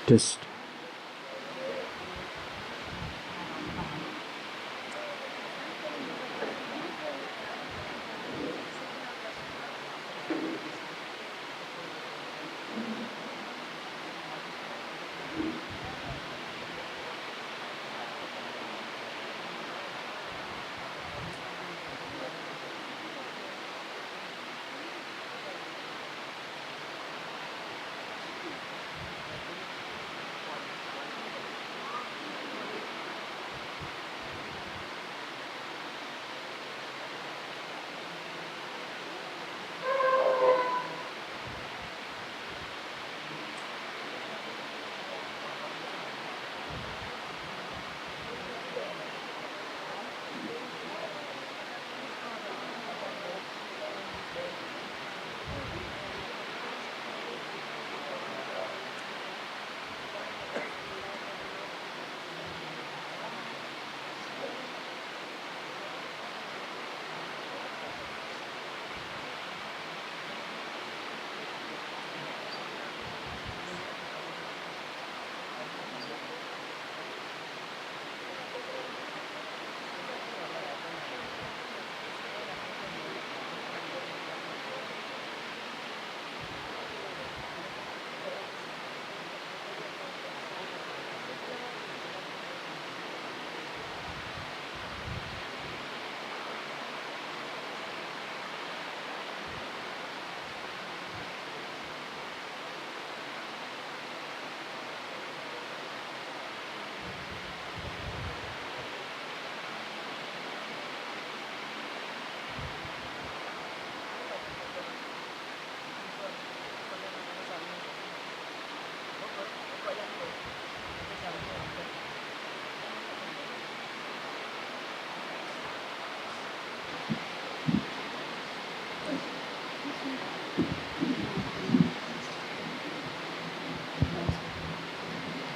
Test.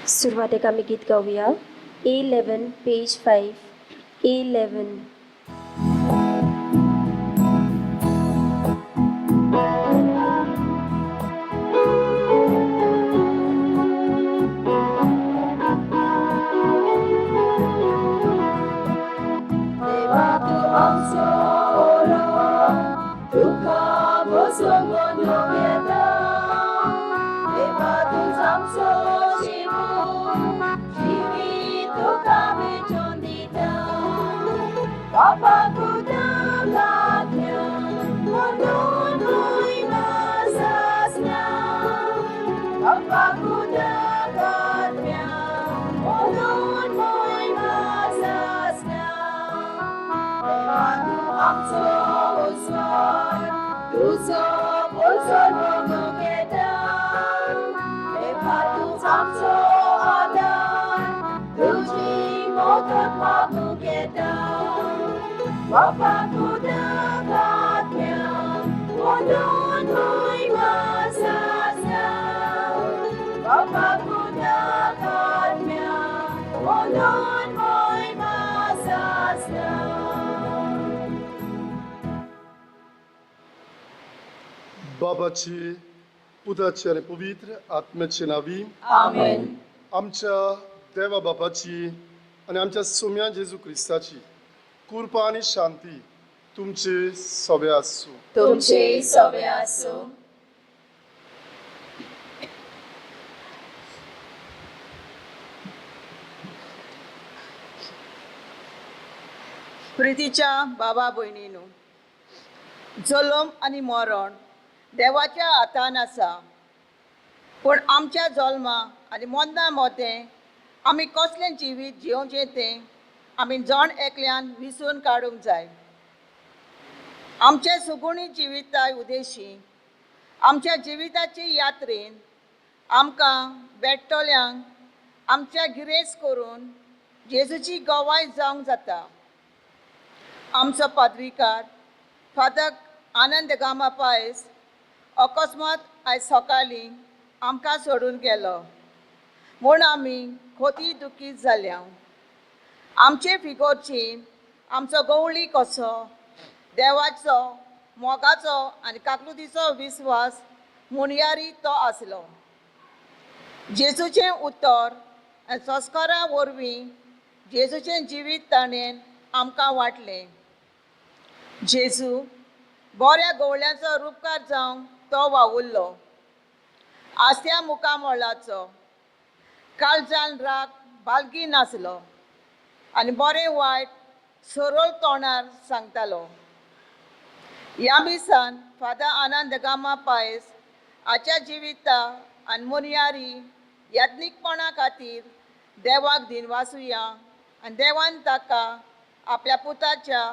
सुरवातेक आमी गीत गावया A11 page 5 A11. बाबाची पुताची आनी पवित्र आत्म्याचे नावी आमेन. आमच्या देवा बापाची आनी आमच्या सोम्या जेजू क्रिस्ताची कृपा आनी शांती तुमचे सवे आसूं. तुमचे सवे आसूं. प्रितीच्या बाबा भयणीनू, जल्म आनी मरण देवाच्या हातान आसा, पूण आमच्या जल्मा आनी मरणा मदें आमी कसलें जिवीत जियोवचें तें आमी जण एकल्यान विसून काडूंक जाय. आमच्या सुगुणी जिविता उदेशी आमच्या जिविताचे यात्रेन आमकां भेटतल्यांक आमच्या गिरेस्त करून जेजूची गवाय जावंक जाता. आमचो पाद्रीकार फादर आनंद गामा पायस अकस्मात आयज सकाळीं आमकां सोडून गेलो म्हूण आमी खोती दुखीत जाल्या. आमचे फिगोर्चीन आमचो गवळी कसो देवाचो मोगाचो आनी काकलुतीचो विस्वास मुणयारी तो आसलो. जेजूचें उतर आनी संस्कारा वरवीं जेजूचें जिवीत ताणें आमकां वांटलें. जेजू बऱ्या गवळ्यांचो रुपकार जावंक तो वावुरलो. आस्या मुखामळाचो काळजान राग बालगी नासलो आनी बरें वायट सरळ तोंडार सांगतालो. ह्या मिसान फादर आनंद गामा पायस हाच्या जिविता आनी मुनयारी याज्ञीकपणा खातीर देवाक दिनवासुया आनी देवान ताका आपल्या पुताच्या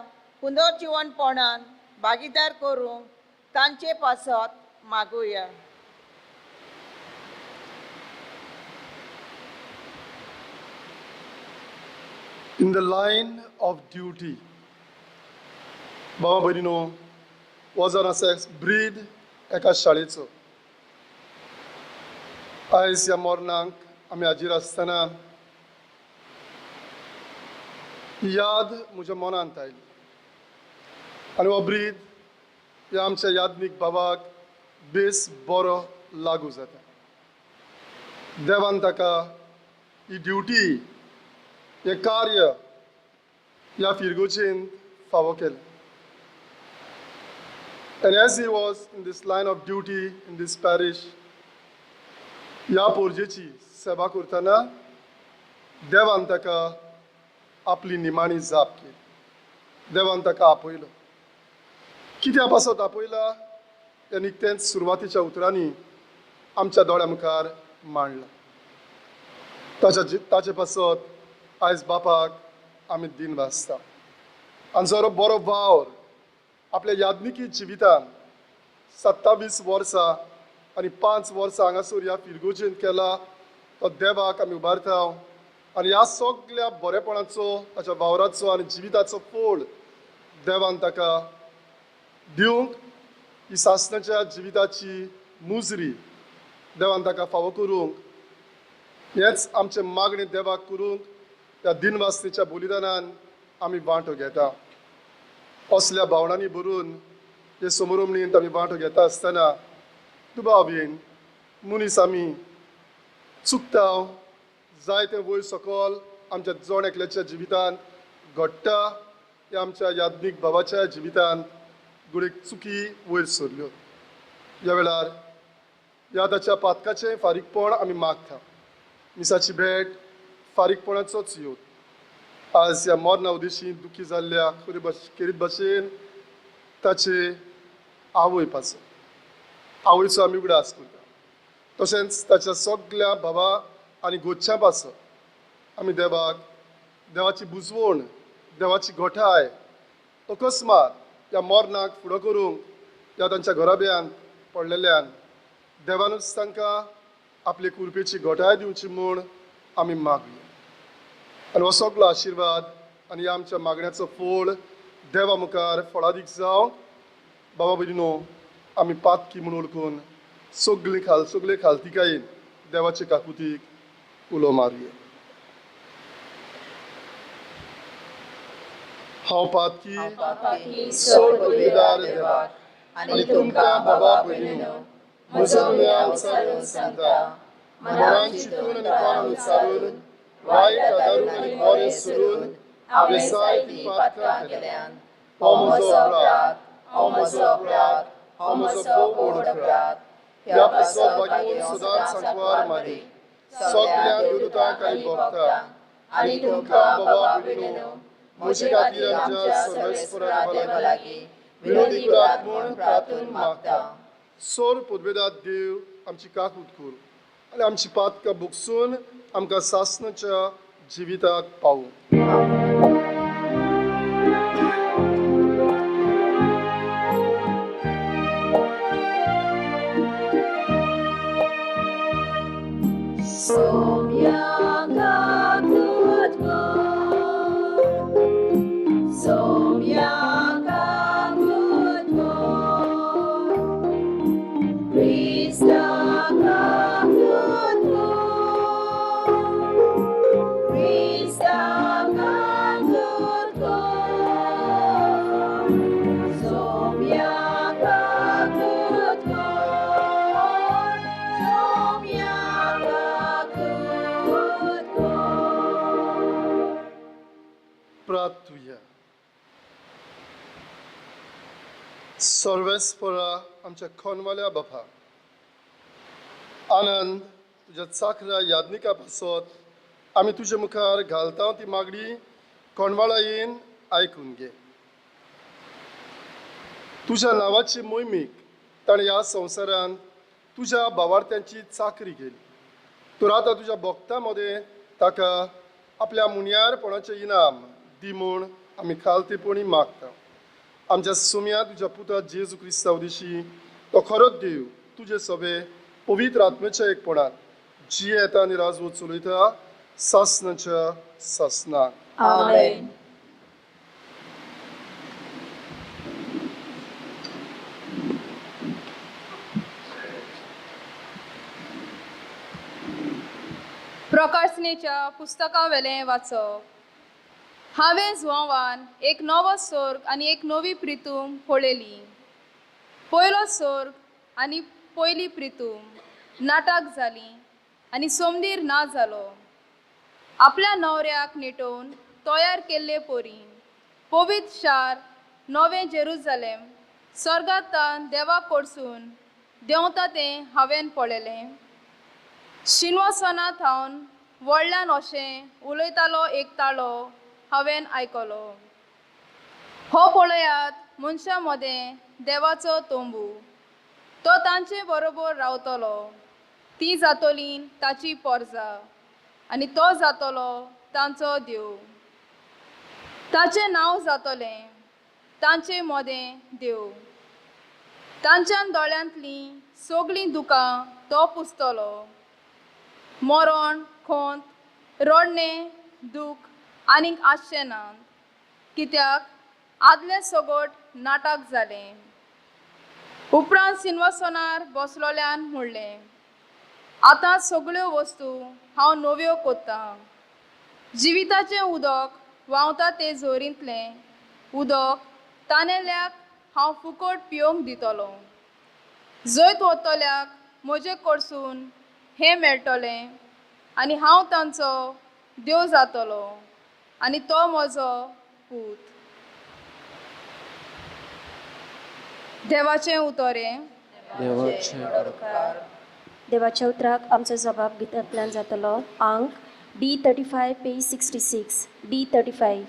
पुनर्जिवनपणान भागीदार करूंक तांचे पासत मागुया. In the line of duty. बाबा भयणीनो, वजन आसा ब्रीद एका शाळेचो. आयज ह्या मरणाक आमी हाजीर आसतना ही याद म्हज्या मनांत आयली आनी हो ब्रीद ह्या आमच्या यादनीक बाबाक बेस बरो लागू जाता. देवान ताका ही ड्युटी, हें कार्य ह्या फिरगोचेन फावो केलें. And as he was in this line of duty in this parish, ह्या पोरजेची सेवा करतना देवान ताका आपली निमाणी जाप केली. देवान ताका आपयलो. कित्या पासत आपयला हें निकतेंच सुरवातीच्या उतरांनी आमच्या दोळ्या मुखार मांडलां. ताचे पासत आयज बापाक आमी दिन वाचता. आनी जरो बरो वावर आपल्या याज्ञिकी जिवितान 27 वर्सां आनी 5 वर्सां हांगासर ह्या फिरगोजेन केला तो देवाक आमी उबारता आनी ह्या सगल्या बरेपणाचो, ताच्या वावराचो आनी जिविताचो फोड देवान ताका दिवंक ही सासणाच्या जिविताची मुजरी देवान ताका फावो करूंक हेंच आमचें मागणें देवाक करूंक त्या दिनवासनेच्या बलिदानान आमी वांटो घेता. असल्या भावनांनी भरून हे समोरमणींत आमी वांटो घेता आसतना दुबाव येन मनीस आमी चुकता. जायते वयर सकल आमच्या जण एकल्याच्या जिवितांत घडटा. ह्या आमच्या याज्ञीक बाबाच्या जिवितांत गुडेक चुकी वयर सरल्यो. ह्या वेळार ह्या ताच्या पातकाचें फारीकपण आमी मागता. मिसाची भेट फारीकपणाचोच योग. आज ह्या मरणा उदेशी दुखी जाल्ल्या खरी खेरीत भाशेन ताचे आवय पासत आवयचो आमी उगडास करता. तशेंच ताच्या सगल्या भावा आनी गोच्या पासत आमी देवाक देवाची बुजवण, देवाची गोठाय अकस्मात ह्या मरणाक फुडो करूंक ह्या तांच्या घराब्यान पडलेल्यान देवानूच तांकां आपले कुरपेची गोठाय दिवची म्हूण आमी मागया. आनी हो सगलो आशिर्वाद आनी ह्या आमच्या मागण्याचो फोड देवा मुखार फळादीक जावंक बाबा भयणीनो आमी पातकी म्हूण वळखून सगळी खाल सगळे खालतिकायेन देवाचे काकुतीक उलो मारया. हांव पातकी सोड पदवीदार देवाक आनी तुमकां बाबा भयणीनो म्हजो गुन्यांव उचारून सांगता. मनान चिंतून आनी तोंडान उच्चारून, वायट आदारून आनी बरें सोडून हांवें जायतीं पातकां केल्यान. हो म्हजो अपराध, हो म्हजो अपराध, हो म्हजो व्हड अपराध. ह्या पासत भाग्यवंत सदांच सांकवार मारी, सगल्या देवदूतांक आनी भक्तांक आनी तुमकां बाबा भयणीनो म्हजे खातीर आमच्या सर्वेस्परा देवा लागीं विनोदी करात म्हूण प्रार्थून मागता. सोर पदवेदात देव आमची काकूत करूं आनी आमची पातकां भोगसून आमकां सासणाच्या जिविताक पावूं. Somya kakut ko, Somya kakut ko, Krista kakut ko, Krista kakut. सर्वेस्परा आमच्या खोनवाल्या बापा, आनंद तुज्या चाकऱ्या यादनिका पासत आमी तुजे मुखार घालता ती मागणी कोणवाळायेन आयकून घे. तुज्या नांवाची मोहिमेक ताणें ह्या संवसारांत तुज्या भावार्थ्यांची चाकरी केली. तर आतां तुज्या भक्तां मदें ताका आपल्या मुनियारपणाचें इनाम दी म्हूण आमी खालतेपणी मागता. आमच्या सुम्या तुज्या पुता जेजू क्रिस्तांव दिशी तो खरोच देव तुजे सभे पवित्र आत्म्याच्या एकपणान जियेता आनी राजवत चलयता सासनाच्या सासनाक. आमेन. प्रकाशनेच्या पुस्तकावेलें वाचप. हांवें जुवांवान एक नवो सोर्ग आनी एक नवी प्रितूम पळयली. पयलो सोर्ग आनी पयली प्रितूम नाटक जाली आनी सोमदीर ना जालो. आपल्या न्हवऱ्याक नेटोवन तयार केल्ले पोरी पवित्र शार नवें जेरुजालेम स्वर्गांतान देवा कडसून देंवता तें हांवें पळयलें. शिनवासना थावन व्हडल्यान अशें उलयतालो एक ताळो हांवें आयकलो. हो पळयात मनशां मदें देवाचो तंबू, तो तांचे बरोबर रावतलो. ती जातली ताची पोरजा आनी तो जातलो तांचो देव. ताचें नांव जातलें तांचे मदें देव. तांच्या दोळ्यांतलीं सगळीं दुकां तो पुसतलो. मरण, खोंत, रडणें, दूख आनीक आसचें ना, कित्याक आदलें सगट नाटक जालें. उपरांत सिनवासनार बसलोल्यान म्हणलें, आतां सगळ्यो वस्तू हांव नव्यो कोत्तां. जिविताचें उदक व्हांवता तें झोरींतलें उदक तानेल्याक हांव फुकट पिवंक दितलो. जैत वतल्याक म्हजे कडसून हें मेळटलें आनी हांव तांचो देव जातलो आनी तो म्हजो पूत. देवाचें उतरें. देवाचे देवाच्या उतराक आमचो जबाब गितांतल्यान जातलो. आंक D35 page 66 D35.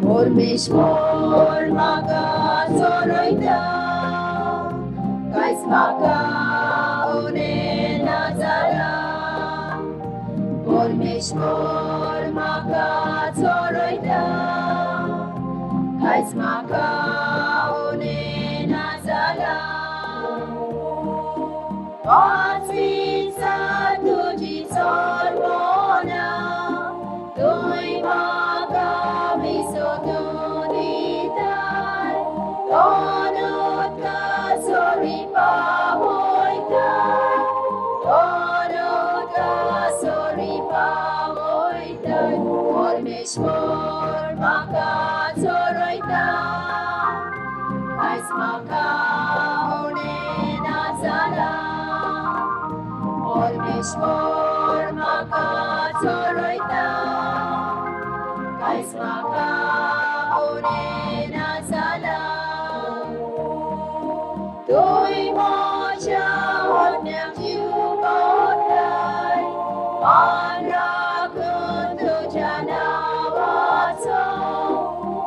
परमेश्वर म्हाका चोरयता, कांयच म्हाका उणें ना जालां. परमेश्वर म्हाका चोरयता, कांयच म्हाका उणें ना जालां. पांचवीचा तुजी चोरवणां, तुंय म्हाका विसोदून दिताय. दोन उदका सोरी पावयताय, दोन उदका सोरी पावयताय. परमेश्वर म्हाका चोरयता, कांयच म्हाका उणें ना जालां. परमेश्वर म्हाका चोरयता, कांयच म्हाका उणें ना जालां. तुंय म्हज्या आत्म्याक जीव कोताय, मान राखून तुज्या नांवाचो.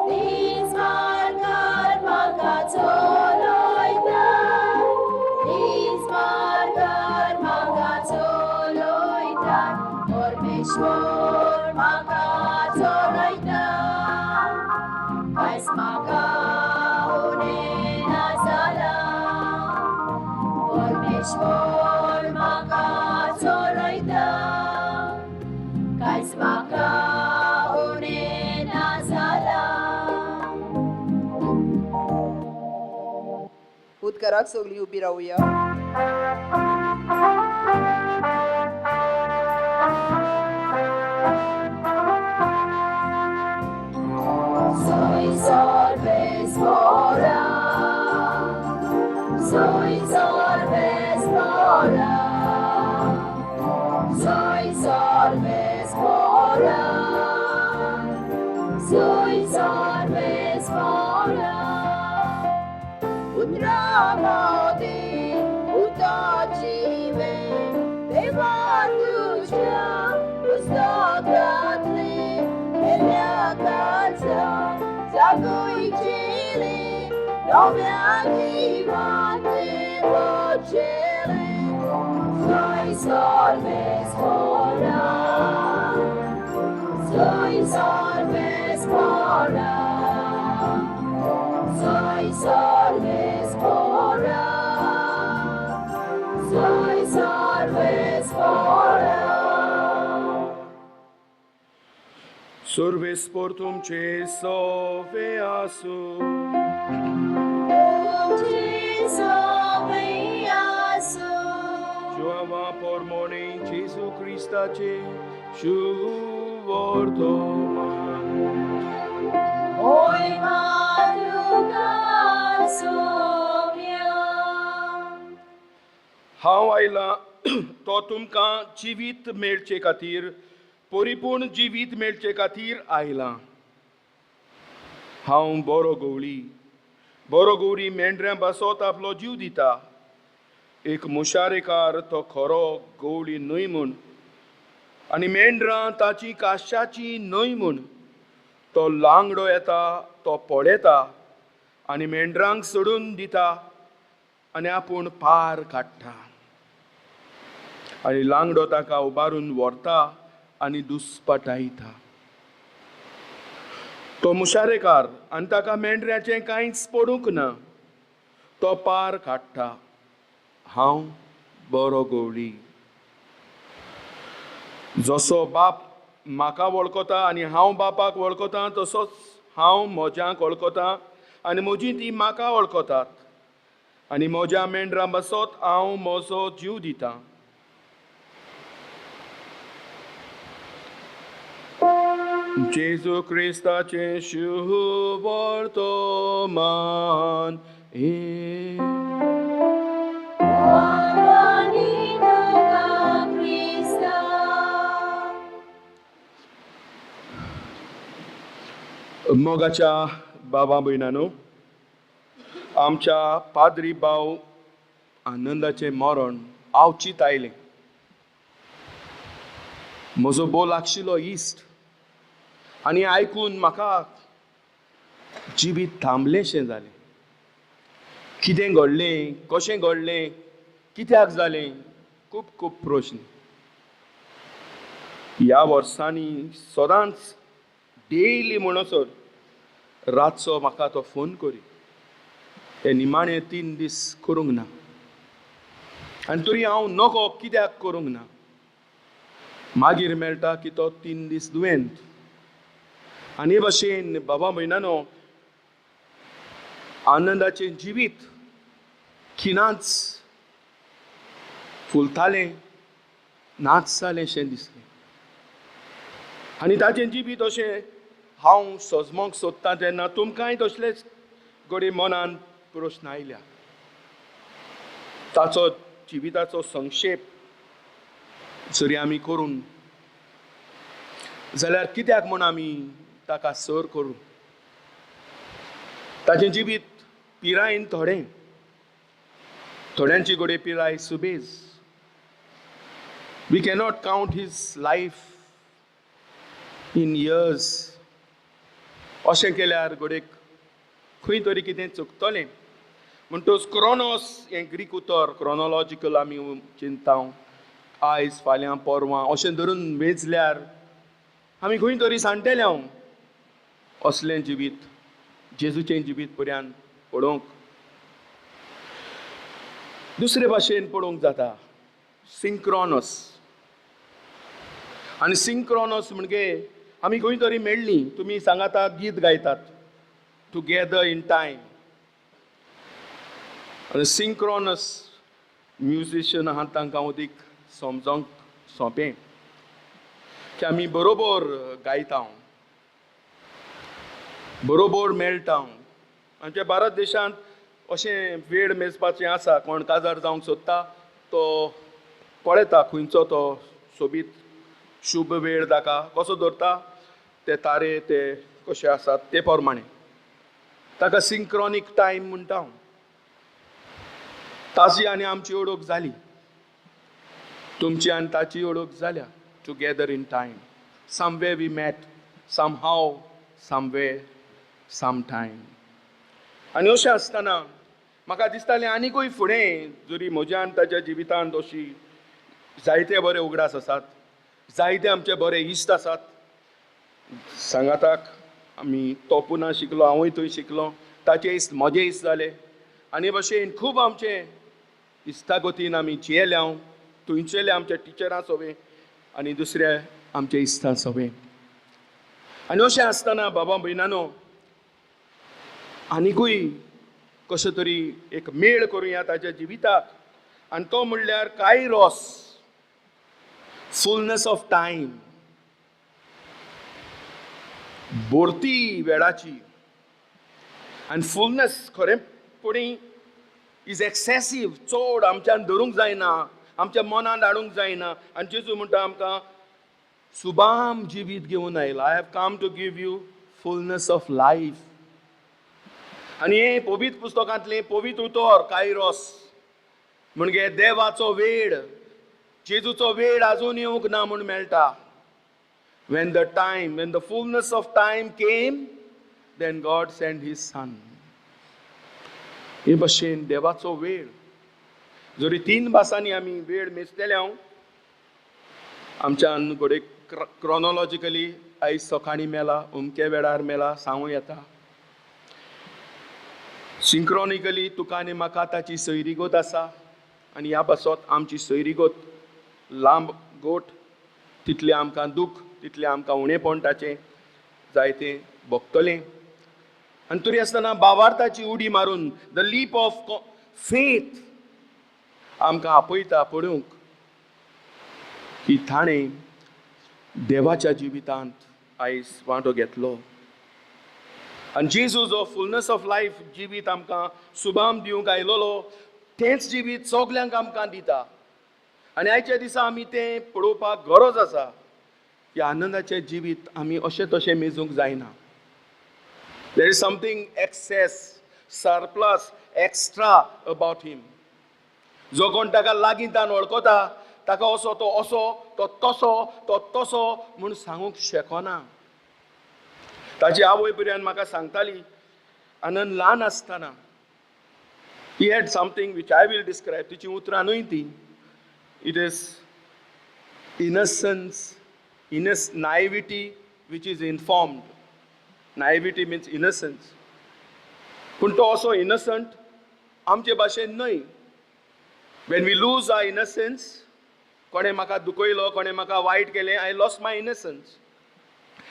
नीज मार्गार म्हाका चलयताय, नीज मार्गार म्हाका चलयताय. परमेश्वर म्हाका चलयता, कांयच म्हाका उणें ना जालां. परमेश्वर म्हाका चलयता, कांयच म्हाका उणें ना जालां. उदकाराक सगळीं उबी रावया. Soy sorves mora, soy sorves mora. Soy sarvespora. उतरा मोदी उदक जिवें देवा तुज्या पुस्तकांतली मेल्या काळजा जागयचेली नव्या जिवांत वचेली. Soy sarvespora. Soy sarvespora. Soy sarvespora. Soy sarvespora. Survespor तुमचे सोवे आसूं. तुमचे सोवे आसूं. Giova por mone Gesù Cristace Shuvortoman. Oi madrugar Saumya. हांव आयलां तो तुमकां जिवीत मेळचे खातीर, परिपूर्ण जिवीत मेळचे खातीर आयलां. हांव बरो गवळी. बरो गवळी मेंढऱ्यां बासत आपलो जीव दिता. एक मुशारेकार तो खरो गवळी न्हय म्हूण आनी मेंढरां ताची काश्याची न्हय म्हूण, तो लांगडो येता, तो पळयता आनी मेंढरांक सोडून दिता आनी आपूण पार काडटा आनी लांगडो ताका उबारून व्हरता आनी दुस्पटायता. तो मुशारेकार आनी ताका मेंढऱ्याचें कांयच पडूंक ना. तो पार काडटा. हांव बरो गवळी. जसो बाप म्हाका वळखता आनी हांव बापाक वळखता, तसोच हांव म्हज्यांक वळखता आनी म्हजी ती म्हाका वळखतात आनी म्हज्या मेंढरां बसत हांव म्हजो जीव दितां. जेजू क्रिस्ताचें शुवर्तमान. Gloria तुका क्रिस्ता. मोगाच्या बाबा भयणानो, आमच्या पाद्री भाव आनंदाचें मरण आवचीत आयलें. म्हजो भोव लागशिलो इश्ट आनी आयकून म्हाका जिवीत थांबलेंशें जालें. कितें घडलें, कशें घडलें, कित्याक जालें, खूब खूब प्रश्न. ह्या वर्सांनी सदांच डेली म्हणसर रातचो म्हाका तो फोन करी. हे निमाणे 3 दीस करूंक ना आनी तरी हांव नको कित्याक करूंक ना. मागीर मेळटा की तो 3 दीस दुयेंत. आनी हे भशेन बाबा भयणानो, आनंदाचें जिवीत खिणांच फुलतालें, नाच जालें शें दिसलें. आनी ताचें जिवीत अशें हांव सजमोंक सोदतां तेन्ना तुमकांय तसलेच घडये मनान प्रश्न आयल्या. ताचो जिविताचो संक्षेप जरी आमी करून जाल्यार कित्याक म्हूण आमी ताका सर करूं? ताचें जिवीत पिरायेन थोडें, थोड्यांची घडये पिराय सुबेज. We cannot count his life in years. अशें केल्यार घडये खंय तरी कितें चुकतलें. म्हणटच क्रोनोस हें ग्रीक उतर, क्रोनोलॉजिकल आमी चिंता, आयज, फाल्यां, परवां अशें धरून मेजल्यार आमी खंय तरी सांडटेले. हांव असलें जिवीत जेजूचें जिवीत पर्यंत पळोवंक दुसरे भाशेन पळोवंक जाता, सिंक्रोनस. आनी सिंक्रोनस म्हणजे आमी खंय तरी मेळ्ळीं, तुमी सांगाता गीत गायतात, टुगेदर इन टायम. आनी सिंक्रोनस म्युजिशियन आहात, तांकां अदीक समजोंक सोंपें की आमी बरोबर गायता, बरोबर मेळटा. आमच्या भारत देशांत अशें वेळ मेजपाचें आसा. कोण काजार जावंक सोदता तो पळयता खंयचो तो सोबीत शुभ वेळ ताका कसो दवरता ते तारे ते कशे आसात ते प्रमाणे ताका सिंक्रॉनीक टायम म्हणटा हांव. ताजी आनी आमची वळख जाली, तुमची आनी ताची वळख जाल्या. Together in time, somewhere we met, somehow, somewhere, some time. आनी अशें आसतना म्हाका दिसतालें आनिकूय फुडें जरी म्हज्या आनी ताच्या जिवितांत अशी जायते बरे उगडास आसात, जायते आमचे बरे इश्ट आसात सांगाताक. आमी तो पुना शिकलो, हांवूय थंय शिकलो, ताचे इश्ट म्हजे इश्ट जाले आनी भशेन खूब आमचे इश्टागतीन आमी जियेले. हांव थंयचेले आमच्या टिचरां सोबें आनी दुसऱ्या आमच्या इश्टां सोबें. आनी अशें आसतना बाबा भयणानो, आनिकूय कशें तरी एक मेळ करुया ताच्या जिविताक आनी तो म्हणल्यार कायरोस, फुलनेस ऑफ टायम, भरती वेळाची. आनी फुलनेस खरेंपणी is excessive, चड आमच्यान धरूंक जायना, आमच्या मनान हाडूंक जायना. आनी जेजू म्हणटा, आमकां सुबाम जिवीत घेवन आयला. I have come to give you fullness of life. आनी हें पवित्र पुस्तकांतलें पवित्र उतर कायरोस म्हणजे देवाचो वेळ, जेजूचो वेळ अजून येवंक ना म्हूण मेळटा. When the fullness of time came, then God sent his son. हे भशेन देवाचो वेळ जरी तीन भासांनी आमी वेळ मेजतले, हांव आमच्यान घडये क्रोनोलॉजिकली आयज सकाळीं मेला, अमके वेळार मेला सांगूं येता. सिंक्रोनिकली तुका आनी म्हाका ताची सैरीगत आसा आनी ह्या पासत आमची सैरीगत लांब गोट तितलें आमकां दूख, तितलें आमकां उणेपण ताचें जायतें भोगतलें. आनी तरी आसतना भावार्थाची उडी मारून, the leap of faith आमकां आपयता पळोवंक की ताणें देवाच्या जिवितांत आयज वांटो घेतलो आनी जेजू जो फुलनेस ऑफ लायफ जिवीत आमकां सुबाम दिवंक आयलोलो, तेंच जिवीत सगल्यांक आमकां दिता. आनी आयच्या दिसा आमी तें पळोवपाक गरज आसा की आनंदाचें जिवीत आमी अशें तशें मेजूंक जायना. There is something excess, surplus, extra about him. जो कोण ताका लागीं तान वळखता ताका असो तो असो, तो तसो, तो तसो म्हूण सांगूंक शकना. ताची आवय पर्यंत म्हाका सांगताली, आनंद ल्हान आसतना he had something which I will describe, तिची उतरां न्हय ती, it is innocence, naivety which is informed. Naivety means innocence. पूण तो असो इनसंट आमचे भाशेन न्हय. When we lose our innocence, कोणें म्हाका दुखयलो, कोणें म्हाका वायट केलें, I lost my innocence.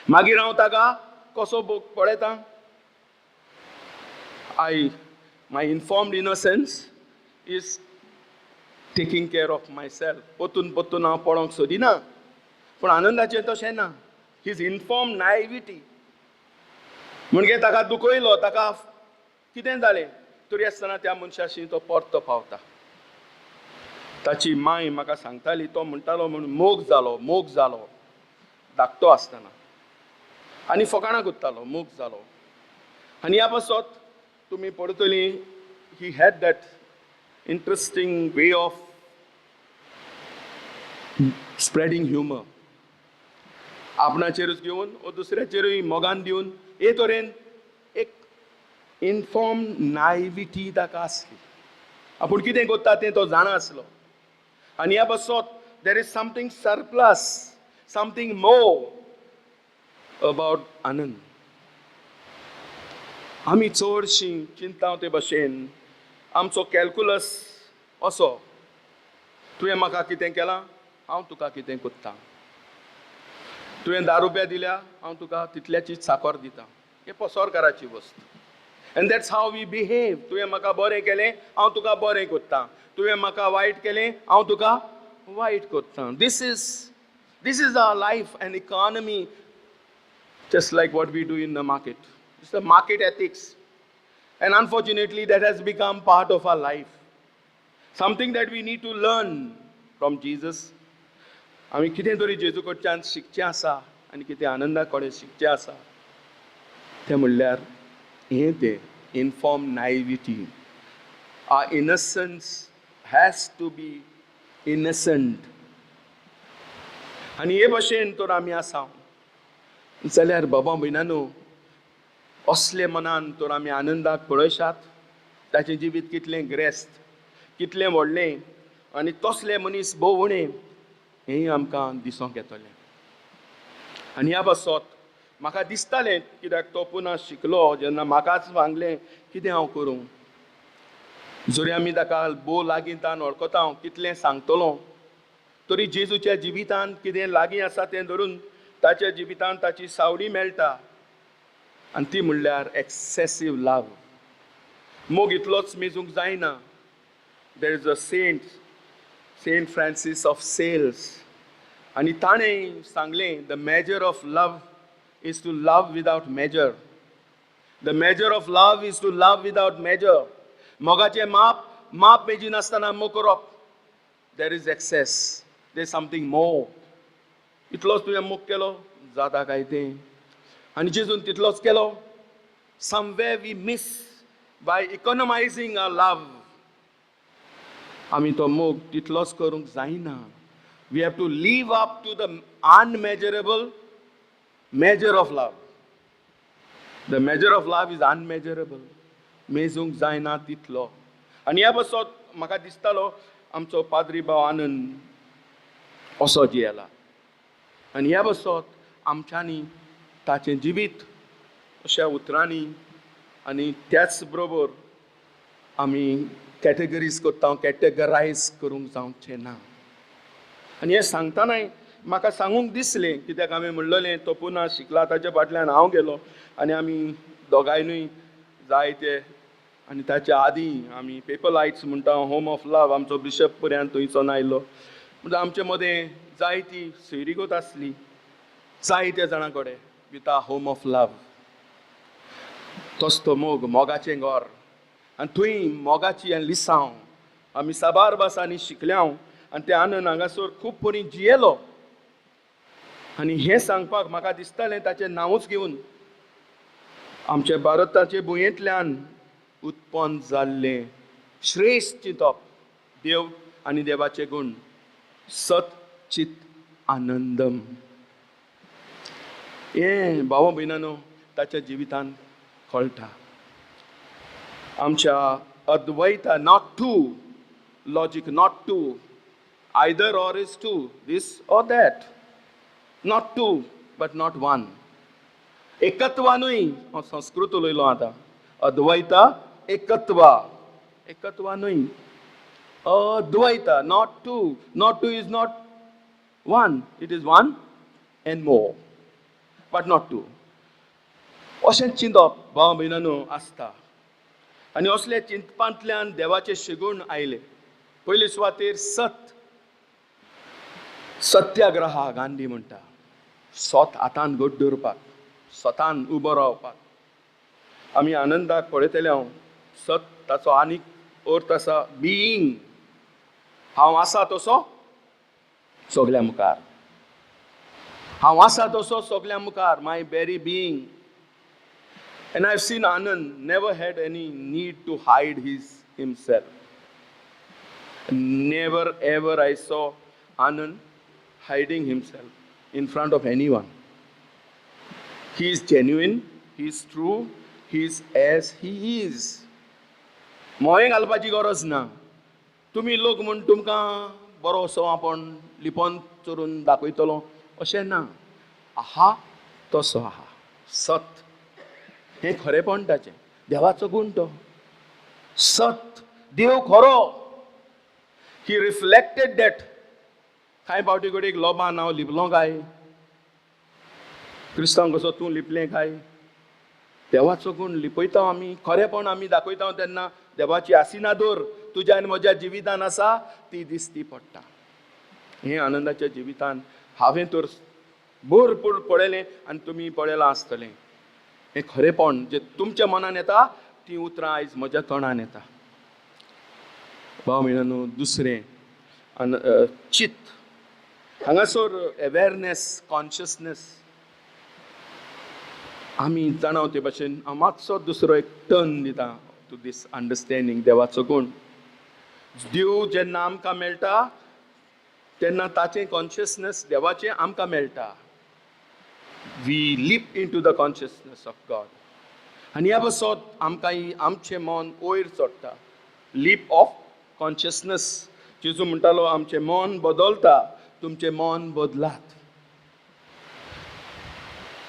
मागीर हांव ताका कसो पळयता? I my informed innocence is taking care of myself. परतून परतून हांव पळोवंक सोदिना. पूण आनंदाचें तशें ना. His informed नायविटी म्हणजे ताका दुखयलो, ताका कितें जालें तरी आसतना त्या मनशाशी तो परतो पावता. ताची माय म्हाका सांगताली, तो म्हणटालो म्हूण मोग जालो, मोग जालो धाकटो आसतना आनी फकाणां करतालो, मोग जालो. आनी ह्या पासत तुमी पळयतली, he had that interesting way of spreading humour. आपणाचेरूच घेवन वो दुसऱ्याचेरूय मोगान दिवन हे तरेन एक इनफॉर्म नायविटी ताका आसली. आपूण कितें करता तें तो जाणा आसलो. आनी ह्या पासत there is something surplus, something more about Anand. आमी चडशीं चिंता ते भशेन आमचो कॅल्कुलस असो, तुवें म्हाका कितें केलां, हांव तुका कितें करता. तुवें 10 रुपया दिल्या, हांव तुका तितल्याचीच साकर दिता. हे पसरकाराची वस्त and that's how we behave. तुवें म्हाका बरें केलें, हांव तुका बरें करता. तुवें म्हाका वायट केलें, हांव तुका वायट करता. This is our life and economy, just like what we do in the market. It's the market ethics. And unfortunately, that has become part of our life. Something that we need to learn from Jesus. आमी कितें तरी जेजू कडच्यान शिकचें आसा आनी कितें आनंदा कडेन शिकचें आसा तें म्हणल्यार हें तें inform naivety. Our innocence has to be innocent. आनी हे भशेन तर आमी आसा जाल्यार बाबा भयणानो, असले मनान तर आमी आनंदाक पळयशात, ताचें जिवीत कितलें ग्रेस्त, कितलें व्हडलें आनी तसले मनीस भोव उणें हें आमकां दिसोंक येतलें. आनी ह्या पासत म्हाका दिसतालें, कित्याक तो पुना शिकलो जेन्ना म्हाकाच सांगलें कितें हांव करूं. जरी आमी ताका भोव लागीं तान वळखता, हांव कितलें सांगतलो, तरी जेजूच्या जिवितांत कितें लागीं आसा तें धरून ताच्या जिवितांत ताची सावळी मेळटा आनी ती म्हणल्यार एक्सेसीव लव. मोग इतलोच मेजूंक जायना. There is a saint, Saint Francis of Sales, आनी ताणें सांगलें, the measure of love is to love without measure. The measure of love is to love without measure. मोगाचें माप माप मेजिनासतना मोग करप. There is excess, there is something more. इतलोच तुवें मोग केलो जाता काय तें? आनी जेजून तितलोच केलो. Somewhere we miss by economizing our love. आमी तो मोग तितलोच करूंक जायना. We have to live up to the unmeasurable measure of love. The measure of love is unmeasurable. मेजूंक जायना तितलो. आनी ह्या पासत म्हाका दिसतालो आमचो पाद्री भाव आनंद असो जियेला आनी ह्या पासत आमच्यांनी ताचें जिवीत अशा उतरांनी आनी त्याच बरोबर आमी कॅटेगरीज करता, कॅटेगरायज करूंक जावचें ना. आनी हें सांगतनाय म्हाका सांगूंक दिसलें, कित्याक हांवें म्हणलेलें तो पुना शिकला, ताच्या फाटल्यान हांव गेलो आनी आमी दोगांयनूय जायते आनी ताच्या आदीं आमी पेपर लायट्स म्हणटा, होम ऑफ लव, आमचो बिशप पर्यंत थंयसून आयलो. म्हणजे आमचे मदें जायती सोयरीगत आसली जायत्या जाणां कडेन with a home of love. तोच तो मोग, मोगाचें घर आनी थंय मोगाची आनी लिसांव आमी साबार भासांनी शिकल्या आनी ते आनंद हांगासर खूब बरी जियेलो. आनी हें सांगपाक म्हाका दिसतालें ताचें नांवूच घेवन, आमच्या भारताचे भुंयेंतल्यान उत्पन्न जाल्लें श्रेश्ठ चिंतप, देव आनी देवाचे गूण, सत चित आनंदम, हें भावा भयणानो ताच्या जिवितांत कळटा. आमच्या Advaita, not two logic, not two, either or is two, this or that, not two but not one. एकत्वा न्हय, हांव संस्कृत उलयलो आतां. अद्वैता एकत्वा, एकत्वा न्हय, Advaita, not two. Not two is not one, it is one and more but not two. अशें चिंतप भाव भयणानो आसता आनी असल्या चिंतपांतल्यान देवाचे शेगूण आयले. पयले सुवातेर सत, सत्याग्रहा गांधी म्हणटा, सोत हातान घट दवरपाक, स्वतान उबो रावपाक. आमी आनंदाक पळयतले हांव सत ताचो आनीक अर्थ आसा बिईंग. हांव आसा तसो सगल्या मुखार, हांव आसा तसो सगल्या मुखार, my very being. And I seen Anand never had any need to hide his himself. Never ever I saw Anand hiding himself in front of anyone. He is genuine, he is true, he is as he is. मोहें घालपाची गरज ना. तुमी लोक म्हूण तुमकां बरो असो आपूण लिपोन चोरून दाखयतलो अशें ना. आहा तसो आहा. सत हें खरेपण ताचें, देवाचो गूण तो सत, देव खरो. He reflected that. कांय फावटी कडेन लोबान हांव लिपलो काय, क्रिस्तांव कसो तूं लिपलें काय? देवाचो गूण लिपयता आमी, खरेपण आमी दाखयता तेन्ना देवाची आसिनादोर तुज्या आनी म्हज्या जिवितान आसा ती दिसती पडटा. हें आनंदाच्या जिवितान हांवें तर भरपूर पळयलें आनी तुमी पळयलां आसतलें. हें खरेपण जें तुमच्या मनान येता तीं उतरां आयज म्हज्या तोंडान येता. भाव भयणांनो, दुसरें चित. हांगासर अवेरनेस, कॉन्शियसनेस आमी जाणा ते भाशेन हांव मातसो दुसरो एक टर्न दिता टू दीस अंडरस्टँडींग. देवाचो गूण, देव जेन्ना आमकां मेळटा तेन्ना ताचें कॉन्शियसनेस देवाचें आमकां मेळटा. We leap into the consciousness of God आनी ह्या बसत आमकां आमचें मन वयर चडटा. Leap of consciousness. जेजू म्हणटालो, आमचें मन बदलता, तुमचें मन बदलात.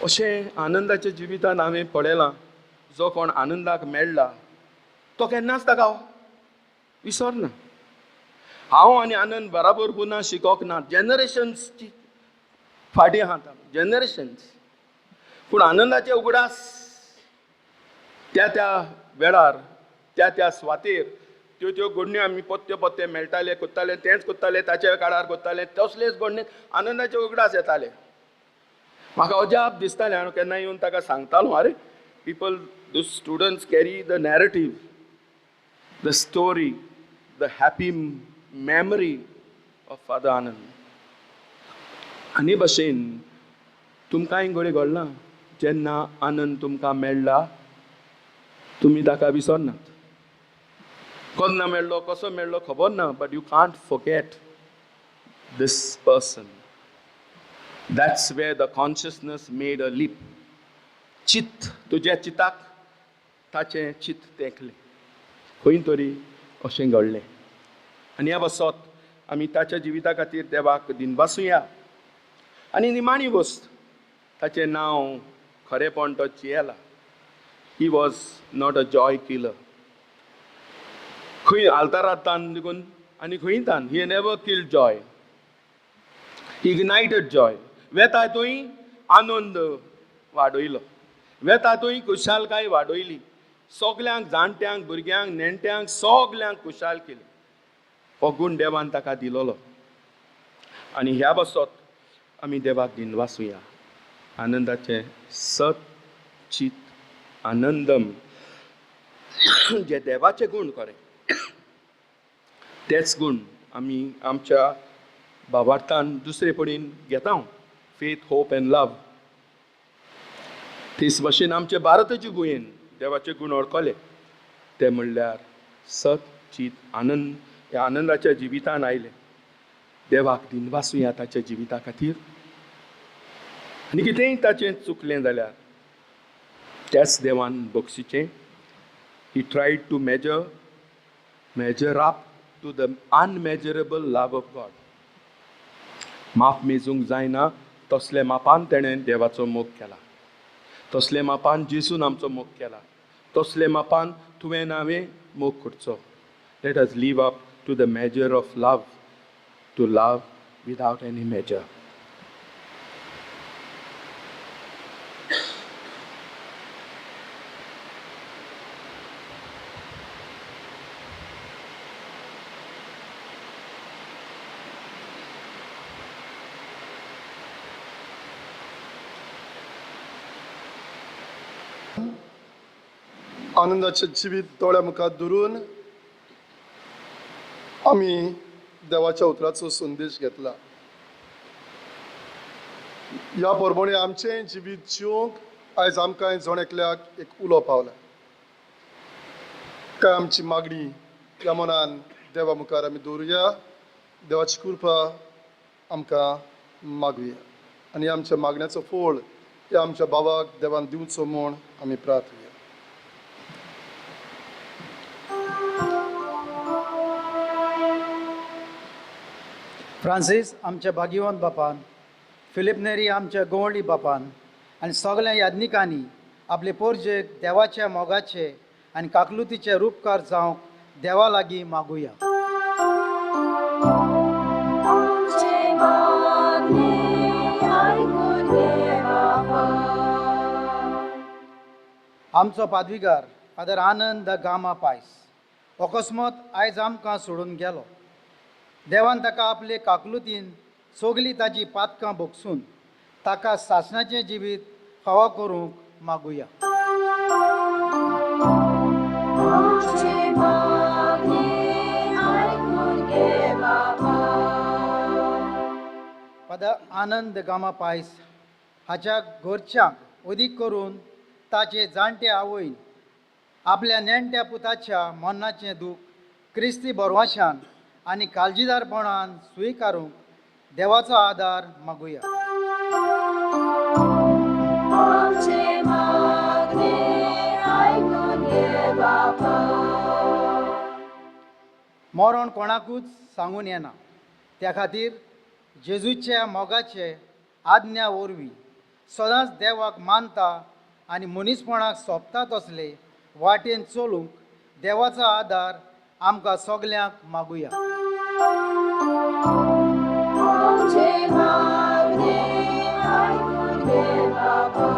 अशें आनंदाच्या जिवितान हांवें पळयलां, जो कोण आनंदाक मेळ्ळा तो केन्नाच ताका विसरना. हांव आनी आनंद बराबर गुना शिकोवंक ना, जनरेशन्सची फाटीं आहात जनरेशन्स, पूण आनंदाचे उगडास त्या त्या वेळार, त्या त्या सुवातेर त्यो त्यो घडण्यो आमी पोत्ते पोत्ते मेळटाले, कोत्ताले, तेंच कोत्ताले, ताच्या काळार कोत्ताले, तसलेच घडणे आनंदाचे उगडास येताले. म्हाका अजाप दिसतालें. हांव केन्ना येवन ताका सांगतालो, आरे people, the students carry the narrative, the story, the happy memory of Father Anand. आनी भशेन तुमकांय घडये घडलां, जेन्ना आनंद तुमकां मेळ्ळा तुमी ताका विसरनात. केन्ना मेळ्ळो, कसो मेळ्ळो खबर ना, but you can't forget this person. That's where the consciousness made a leap. चित्त, तुज्या चिताक ताचें चित्त तेंकलें, खंय तरी अशें घडलें. आनी ह्या बसत आमी ताच्या जिविता खातीर देवाक दिनवासुया. आनी निमाणी वस्त, ताचें नांव खरेपण तो जियेला. He was not a joy killer. खंय आल्तारात तान देखून आनी खंय तान, he never kill joy, ignited joy. वेता थंय आनंद वाडयलो, वेता थंय खुशालकाय वाडयली, सगल्यांक, जाणट्यांक, भुरग्यांक, नेणट्यांक, सगल्यांक खुशाल केली. हो गूण देवान ताका दिलोलो आनी ह्या बसत आमी देवाक दिनवासुया. आनंदाचें सत चित आनंदम जे देवाचे गूण खरे तेच गूण आमी आमच्या भावार्थान दुसरे पडीन घेता, फेथ, होप एंड लव. तेच भशेन आमचे भारताचे भुंयेन देवाचे गूण वळखले ते म्हणल्यार सत चित आनंद. ह्या आनंदाच्या जिवितान आयले. देवाक दिनवासुया ताच्या जिविता खातीर. आनी कितेंय ताचें चुकलें जाल्यार त्याच देवान बक्षीचें. He tried to measure up to the unmeasurable love of God. माप मेजूंक जायना तसले मापान तेणें देवाचो मोग केला, तसले मापान जेजून आमचो मोग केला, तसले मापान तुवें हांवें मोग करचो. Let us live up to the measure of love, to love without any measure. आनंदाचें जिवीत दोळ्या मुखार धरून आमी देवाच्या उतराचो संदेश घेतला. ह्या प्रमाणे आमचें जिवीत जिवंक आयज आमकां जण एकल्याक एक उलो पावला. काय आमची मागणी ह्या मनान देवा मुखार आमी दवरुया, देवाची कृपा आमकां मागुया आनी आमच्या मागण्याचो फळ ह्या आमच्या भावाक देवान दिवचो म्हूण आमी प्रार्थुया. फ्रांसीस आमच्या भाग्यवंत बापान, फिलीप नेरी आमच्या गवळी बापान आनी सगळ्या याज्ञिकांनी आपले पोरजेक देवाच्या मोगाचे आनी काकलुतीचे रुपकार जावंक देवा लागीं मागुया. आमचो पादविगार फादर आनंद the Gama पायस अकस्मात आयज आमकां सोडून गेलो. देवान ताका आपले काकलुतीन सगलीं ताजी पातकां भोगसून ताका सासणाचें जिवीत फावो करूंक मागुया. फादर आनंद गामा पायस हाच्या घरच्यांक अदीक करून ताचे जाणटे आवयन आपल्या नेणट्या पुताच्या मरणाचें दूख क्रिस्ती बरवाशान आनी काळजीदारपणान स्विकारूंक देवाचो आदार मागुया. आमचे मागणे आयकून घे बापा. मरण कोणाकूच सांगून येना, त्या खातीर जेजूच्या मोगाचे आज्ञा वरवीं सदांच देवाक मानता आनी मनीसपणाक सोंपता तसले वाटेन चलूंक देवाचो आदार आमकां सगल्यांक मागुया. आमचे मागणे आयकून घे बापा.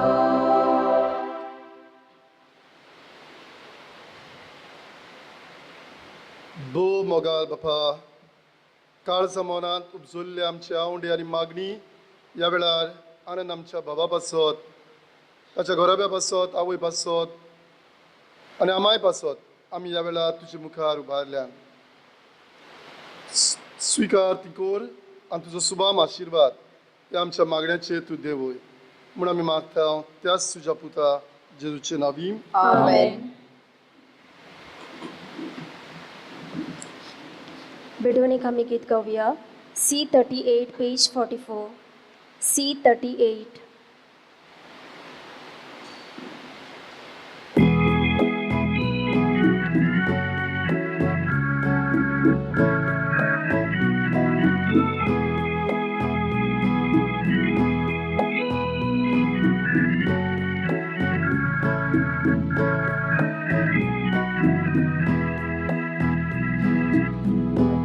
भोव मोगाल बापा, काळजा मनांत उपजल्ले आमचे आवंडे आनी मागणी ह्या वेळार आनंद आमच्या बाबा पासत, ताच्या घराब्या पासत, आवय पासत आनी आमाय पासत आमी ह्या वेळार तुजे मुखार उबारल्यान. स्विकार ती कोर आनी तुजो सुबाम आशिर्वाद ह्या आमच्या मागण्याचेर तूं देवय म्हूण आमी मागता त्याच तुज्या पुता जेजूचे नांवी. आमेन. भेटवण एक आमी गीत गावया. C 38 page 44. C 38.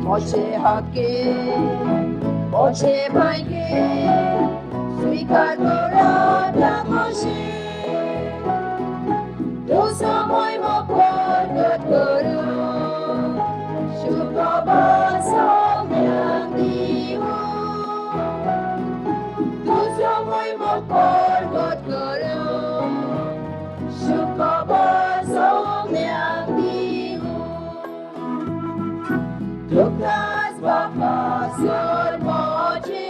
मोचे हाके मोचे भाग्ये स्वीकार करा मोशे तुजो मोयमो प्रगट करू शुभप्रभा सगळ्यांक दिवं तुजो मोयमो प्रगट करू शुभप्रभा सगळ्यांक दिवं. तुकाच बापा सोर मोजे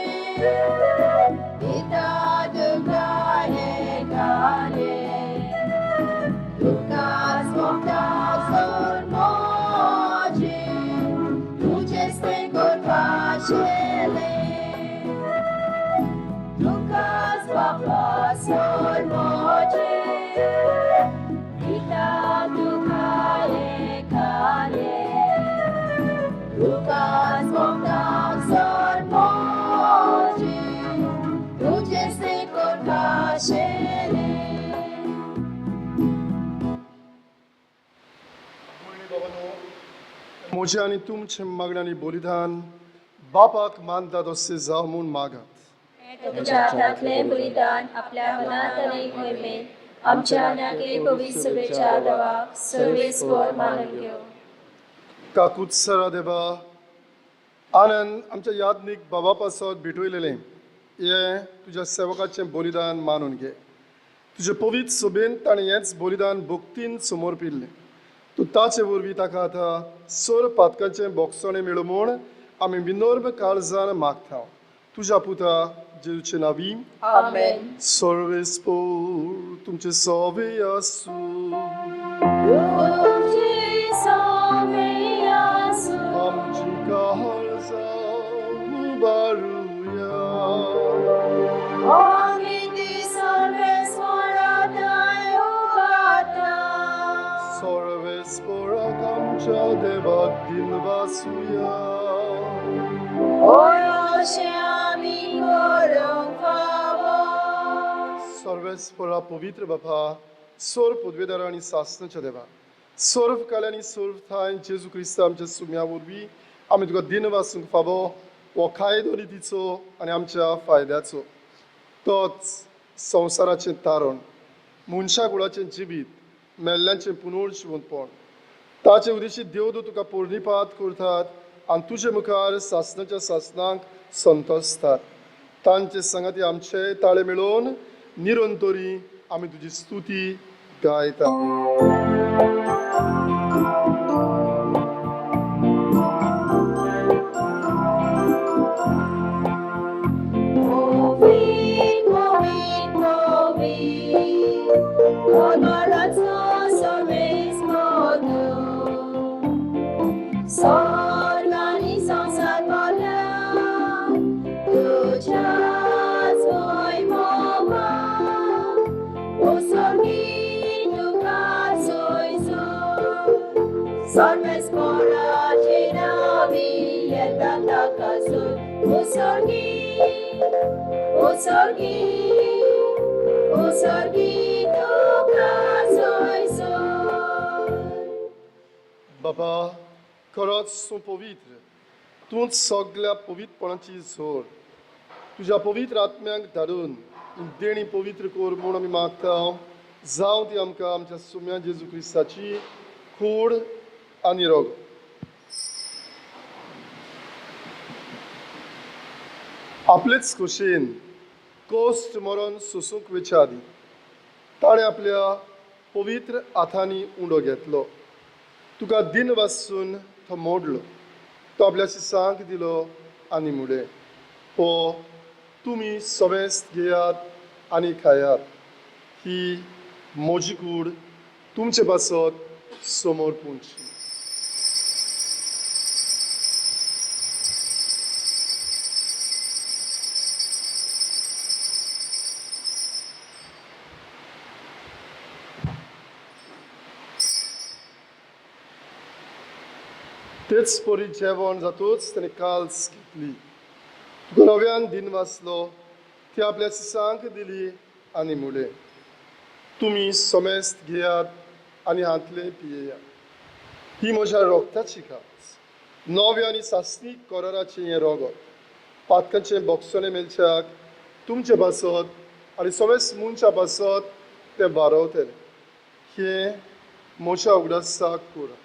पिता तुका एकाने तुकाच मोगता सोर मोजे तुजेच तें करपाचेलें. तुकाच बापा सोर मोजे पिता तुका एकाने तुकाच मोगता सोर मोजे तुजेच तें करपाचेलें. म्हजें आनी तुमचें मागणें आनी बलिदान बापाक मानता तशें जावं म्हूण मागात. तुमच्या हातांतलें बलिदान आपल्या मनांत आनी मोहिमेंत आमच्या आनी पवित्र सभेच्या देवाक सर्वेस्पर मानून घेवं. काकुत्सरा देवा, आनंद आमच्या यादनीक बाबा पासत भेटयलेलें हें तुज्या सेवकाचें बलिदान मानून घे. तुजे पवित्र सभेन ताणें हेंच बलिदान भक्तीन समर्पिल्लें. तूं ताचे वरवीं ताका आतां सर पातकांचें बोगसणें मेळूं म्हूण आमी विनर्म काळजान मागता तुज्या पुता जेजूचे नांवी. आमेन. सर्वेस्पोर तुमचे सवे आसूं. तुमचे सवे आसूं. आमची काळजां उबारुया. आमी ती सर्वेस्पराथांय उबारता. सर्वेस्पोराक आमच्या देवाक दिनवासुया. होय अशें आमी करूंक फावो. सर्वेस्पोरा पवित्र बापा, सर्व पदवेदार आनी सासनाच्या देवा, सर्व काल आनी सर्व ठांय जेजू क्रिस्त आमच्या सुम्या वरवीं आमी तुका दिनवासूंक फावो. हो कायदो रितीचो आनी आमच्या फायद्याचो, तोच संवसाराचें तारण, मनशा कुळाचें जिवीत, मेल्ल्यांचें पुनर्जिवंतपण. ताचे उदेशी देवदूत तुका पोरणीपात करतात आनी तुजे मुखार सासनाच्या सासनाक संतोसतात. तांचे सांगाती आमचे ताळे मेळोवन निरंतरी आमी तुजी स्तुती गायता. सर्वेस्पोराचे नावी येता ताका सोय. ओ सर्गी, ओ सर्गी, ओ सर्गी तुका सोय सोय. बाबा, खरोच तूं पवित्र, तूंच सगळ्या पवित्रपणाची जोड. तुज्या पवित्र आत्म्यांक धाडून देणी पवित्र कर म्हूण आमी मागता. जावं ती आमकां आमच्या सुम्या जेजू क्रिस्ताची कूड आनी रोग. आपलेच खोशयेन कोश्ट मरण सोसूंक वेच्या आदीं ताणें आपल्या पवित्र हातांनी उंडो घेतलो, तुका दिन वासून तो मोडलो, तो आपल्या शिसांक दिलो आनी म्हणलें, हो तुमी समेस्त घेयात आनी खायात, ही म्हजी कूड तुमचे पासत समोर पुंची. तेच परी जेवण जातूच ताणें काल्स घेतली, तुका नव्यान दिन वाचलो, ती आपल्या शिसांक दिली आनी म्हणलें, तुमी समेस्त घेयात आनी हांतले पियेयात, ही म्हज्या रोगताची काल्स, नव्या आनी सासणीक कराराचें हें रोगत, पातकांचें बोगसणें मेळच्याक तुमचे पासत आनी समेस्त मनशा पासत तें वारवतलें. हें म्हज्या उगडासाक करा.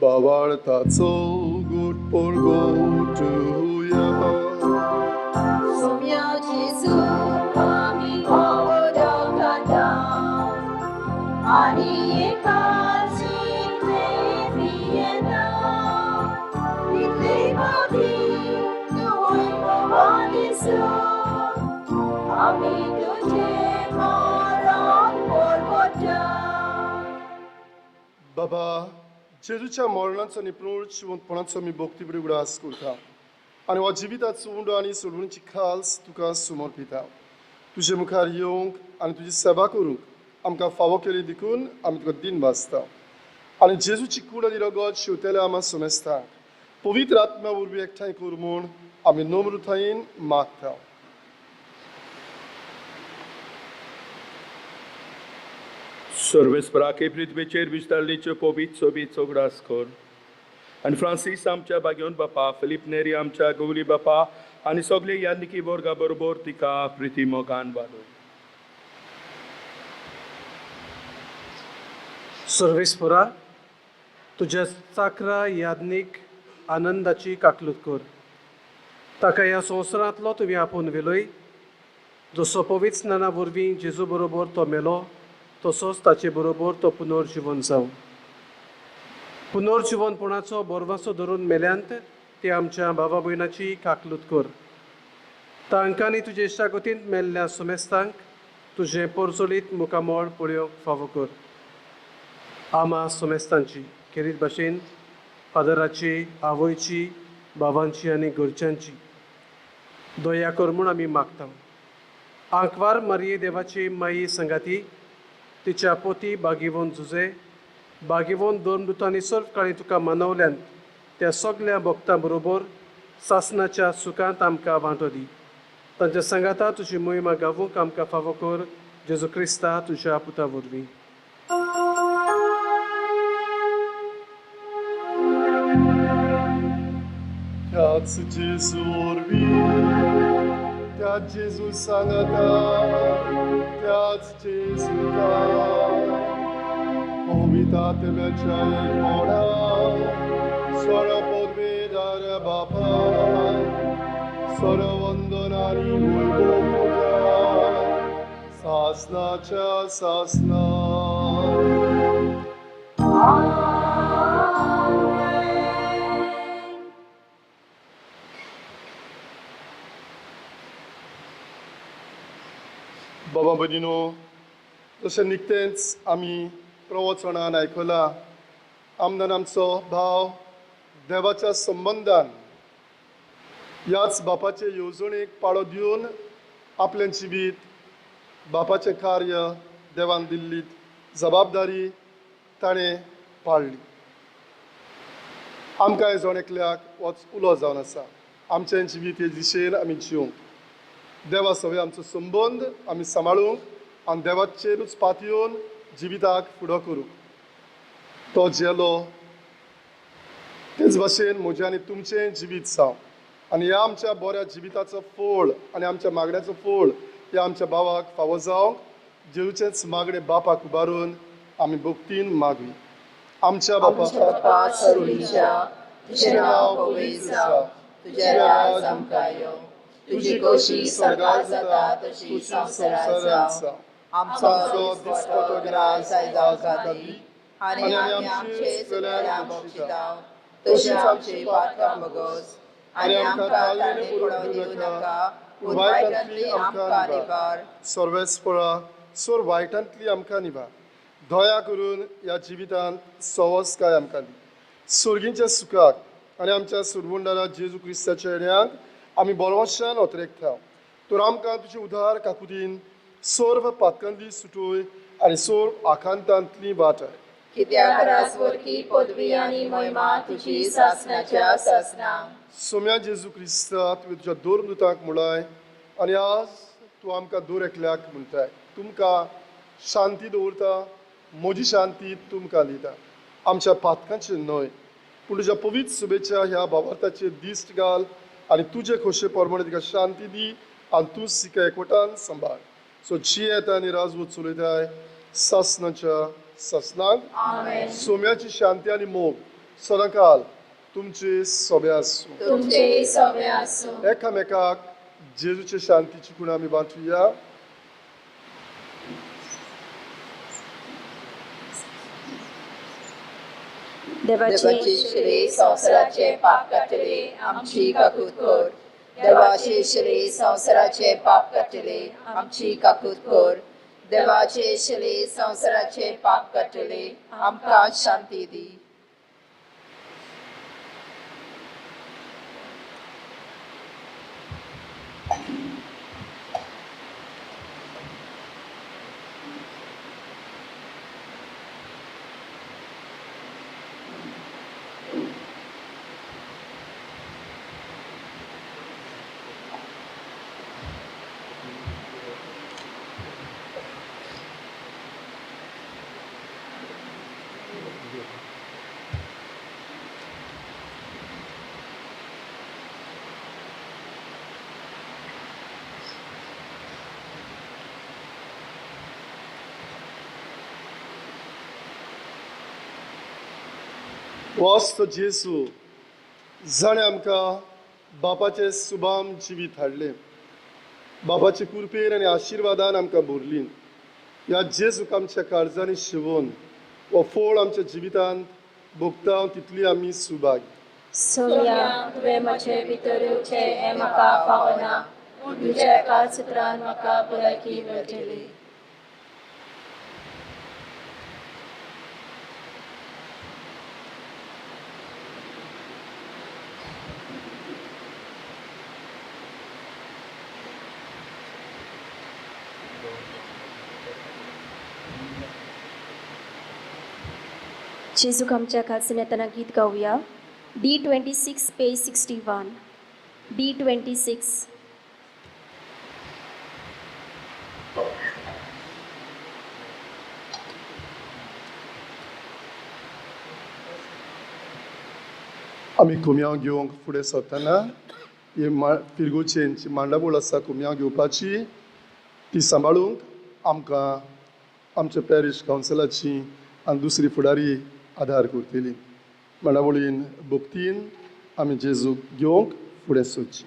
बाबाळताचो गुट पोरगोटुया. सोम्या जेजू आमी ओडखता आनी एकाचीतले पियेता, तितले फावटी तूं भोवादिसो आमी तुजें मरण पोरगोटा. बाबा, जेजूच्या मरणाचो आनी पुनर्जिवंतपणाचो आमी भक्ती उगडास करता आनी हो जिविताचो उंडो आनी सोडवणीची खाल्स तुका समर्पिता. तुजे मुखार येवंक आनी तुजी सेवा करूंक आमकां फावो केली देखून आमी तुका दिन भासता. आनी जेजूची कूड आनी रगत शिंवतल्या आमा समेस्तांक पवित्र आत्म्या वरवीं एकठांय कर म्हूण आमी नम्रतायेन मागता. सर्वेस्पराके पृथ्वेचेर विस्तारलेच्यो पवित्र सोबीत उगडास कर आनी फ्रांसीस आमच्या बागेवन बापा, फिलीप नेरी आमच्या गौरी बापा आनी सगळे यादनिकी वर्गा बरोबर तिका प्रिती मोगान वाडय. सर्वेस्परा, तुज्या चाकरा यादनीक आनंदाची काकलूत कर. ताका ह्या संवसारांतलो तुवें आपोवन व्हेलोय, जसो पवित्र स्नाना वरवीं जेजू बरोबर तो मेलो तसोच ताचे बरोबर तो पुनर्जिवन जावं. पुनर्जिवनपणाचो बोरवासो धरून मेल्यांत ते आमच्या भावा भयणाची काकलूत कर. तांकांनी तुजे इश्टागतींत मेल्ल्या सुमेस्तांक तुजें पोरचोलीत मुखामळ पळोवंक फावो कर. आमा सुमेस्तांची खेरीत भाशेन फादराची, आवयची, भावांची आनी घरच्यांची दया कर म्हूण आमी मागता. आंकवार मारये देवाची माई संगाती, तिच्या पोती बागेवन जुजे, बागेवन धर्मदुतांनी सर्व काळी तुका मानवल्यान त्या सगल्या भक्तां बरोबर सासनाच्या सुखांत आमकां वांटो दी. तांच्या सांगाता तुजी मोहिमा गावूंक आमकां फावो कर, जेजू क्रिस्ता तुज्या पुता वरवीं. त्याच जेजू वरवीं, त्याच जेजू सांगाता, त्याच जेजूका पवित्र आत्म्याच्या एकपणान स्वर पदवेदार बापा, स्वरवंदन आनी वैभव तुका सासनाच्या सासना. बाबा भयणीनो, जशें निकतेंच आमी प्रवचनान आयकलां, आमदान आमचो भाव देवाच्या संबंदान ह्याच बापाचे येवजणेक पाळो दिवन आपलें जिवीत बापाचें कार्य देवान दिल्ली जबाबदारी ताणें पाळ्ळी. आमकां जण एकल्याक होच उलो जावन आसा, आमचें जिवीत हे दिशेन आमी जिवंक, देवा सगळे आमचो संबंद आमी सांबाळूंक आनी देवाचेरूच पातयेवन जिविताक फुडो करूंक. तो जेलो तेच भाशेन म्हजें आनी तुमचें जिवीत जावं आनी ह्या आमच्या बऱ्या जिविताचो फळ आनी आमच्या मागण्याचो फळ ह्या आमच्या भावाक फावो जावंक जेजूचेंच मागणें बापाक उबारून आमी भक्तीन मागुया. आमच्या बापा स्वर्गीच्या, तुजें नांव पवित्र जावं, तुजें राज आमकां येवं, तुजी खोशी स्वर्गार जाता तशी संवसारार जावं. आमचो दिसपटो ग्रास आयज आमकां दी आनी आमी आमचे चुकल्यार बक्षितांव तशीच आमची पातकां भोगोस आनी आमकां ताळमेळ पडोवंक दिवं नाका, पूण वायटांतली आमकां निवार. सर्वेस्परा सोर वायटांतली आमकां निवार, दया करून ह्या जिवितांत सवसकाय आमकां दी. सोर्गींच्या सुखाक आनी आमच्या सुरवुंडारा जेजू क्रिस्ताच्या येण्याक आमी बरोवशान अतरेकता. तर आमकां तुजे उदार काकुतीन सर्व पातकांतली सुटोय आनी सर्व आकांतांतली वाटाय. कित्याक राजवरकी पदवी आनी महिमा तुजी सासणाच्या सासणा. सोम्या जेजू क्रिस्ता, तुवें तुज्या दोन दुतांक म्हणलाय आनी आज तूं आमकां दर एकल्याक म्हणटाय, तुमकां शांती दवरता, म्हजी शांती तुमकां दिता. आमच्या पातकांचेर न्हय पूण तुज्या पवित्र सुबेच्या ह्या भावार्थाचेर दिश्ट घाल आनी तुजे खोशे प्रमाणे तिका शांती दी आनी तूं तिका एकवटान सांबाळ. सो जियेता आनी राजवत चलयताय सासणाच्या सासणाक. सोम्याची शांती आनी मोग सदांकाल तुमचे सोबे आसूं. तुमचे सोबे आसूं. एकामेकाक जेजूचे शांतीची खुणा आमी बांटुया. देवाची श्री संवसाराचे पाप काडटले आमची काकूत कर. देवाची श्री संवसाराचे पाप काडटले आमची काकूत कर. देवाचे श्री संवसाराचे पाप काडटले आमकां शांती दी. वास्त जेजू जाणें आमकां बापाचें सुभाम जिवीत हाडलें, बापाचे कृपेन आनी आशिर्वादान आमकां भरली. ह्या जेजूक आमच्या काळजांनी शिवोन हो फळ आमच्या जिवितांत भोगता तितली आमी सुभागी. सोम्या, तुवें म्हजे भितर येवचें हें म्हाका फावना, पूण तुज्या एकाच उतरान म्हाका भलायकी मेळटली. जेजूक आमच्या खाजन येताना गीत गावया. D26 page 61. D26. आमी कुमयांव घेवंक फुडें सरतना ही फिरगोचेंची मांडावळ आसा कुमयांव घेवपाची, ती सांबाळूंक आमकां आमच्या पॅरिश कावन्सिलाची आनी दुसरी फुडारी आदार करतली. मांडावळीन भक्तीन आमी जेजूक घेवंक फुडें सरची.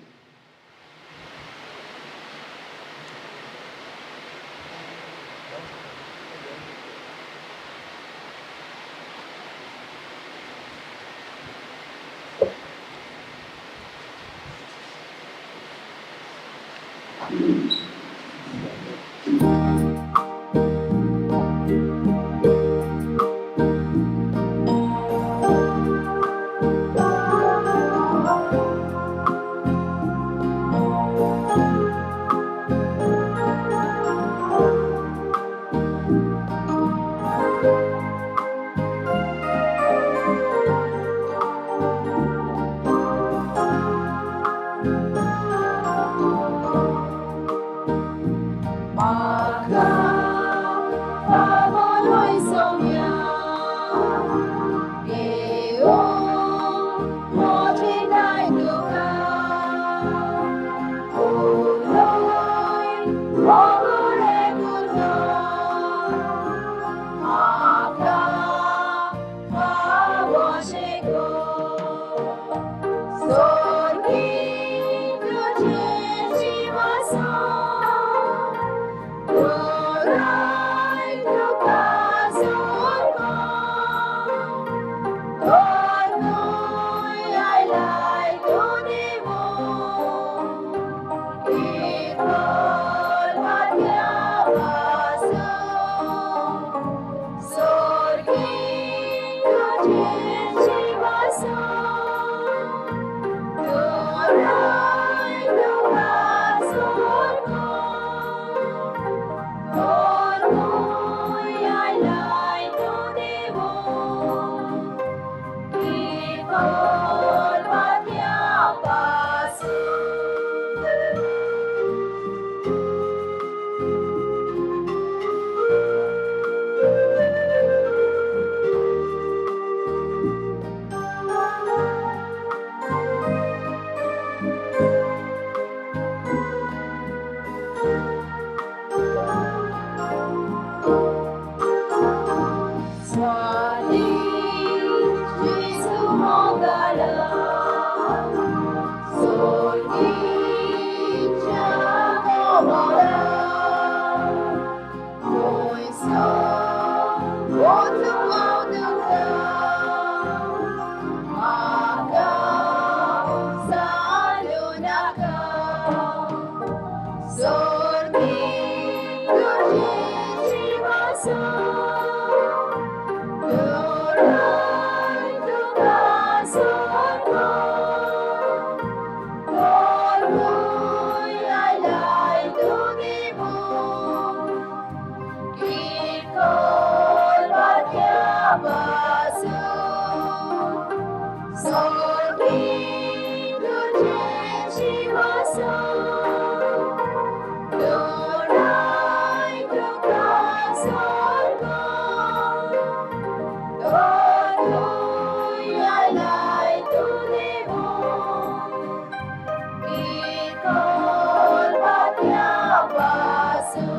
पासून सोगीं तुजें शिंवासन दोनाय तुका स्वर्गां दोनूय आलाय तूं देवो इकोल पात्या पासून.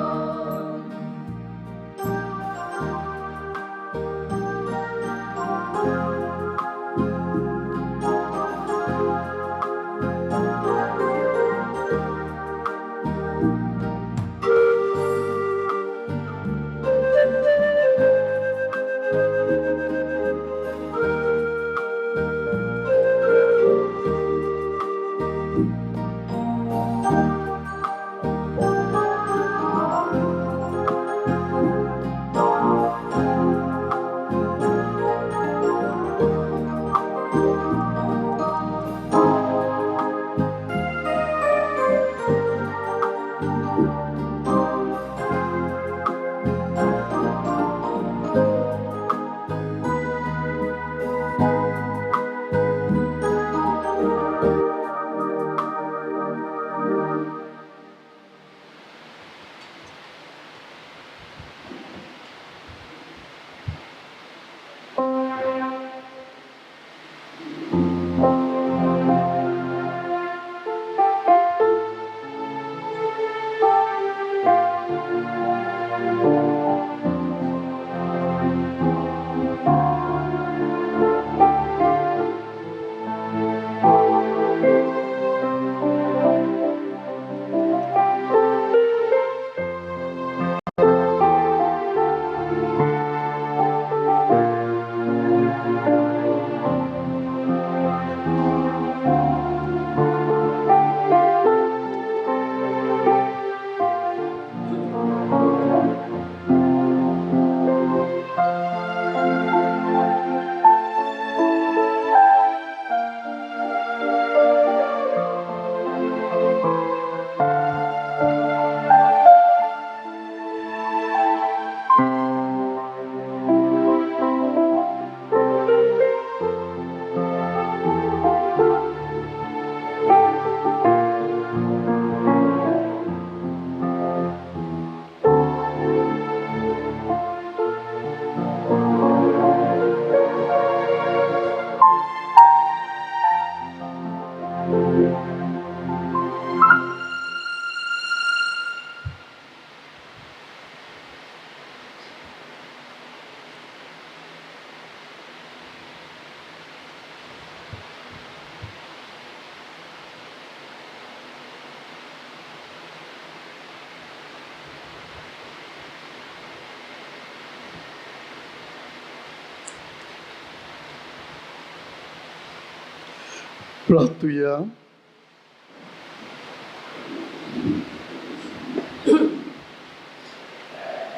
प्रार्थुया.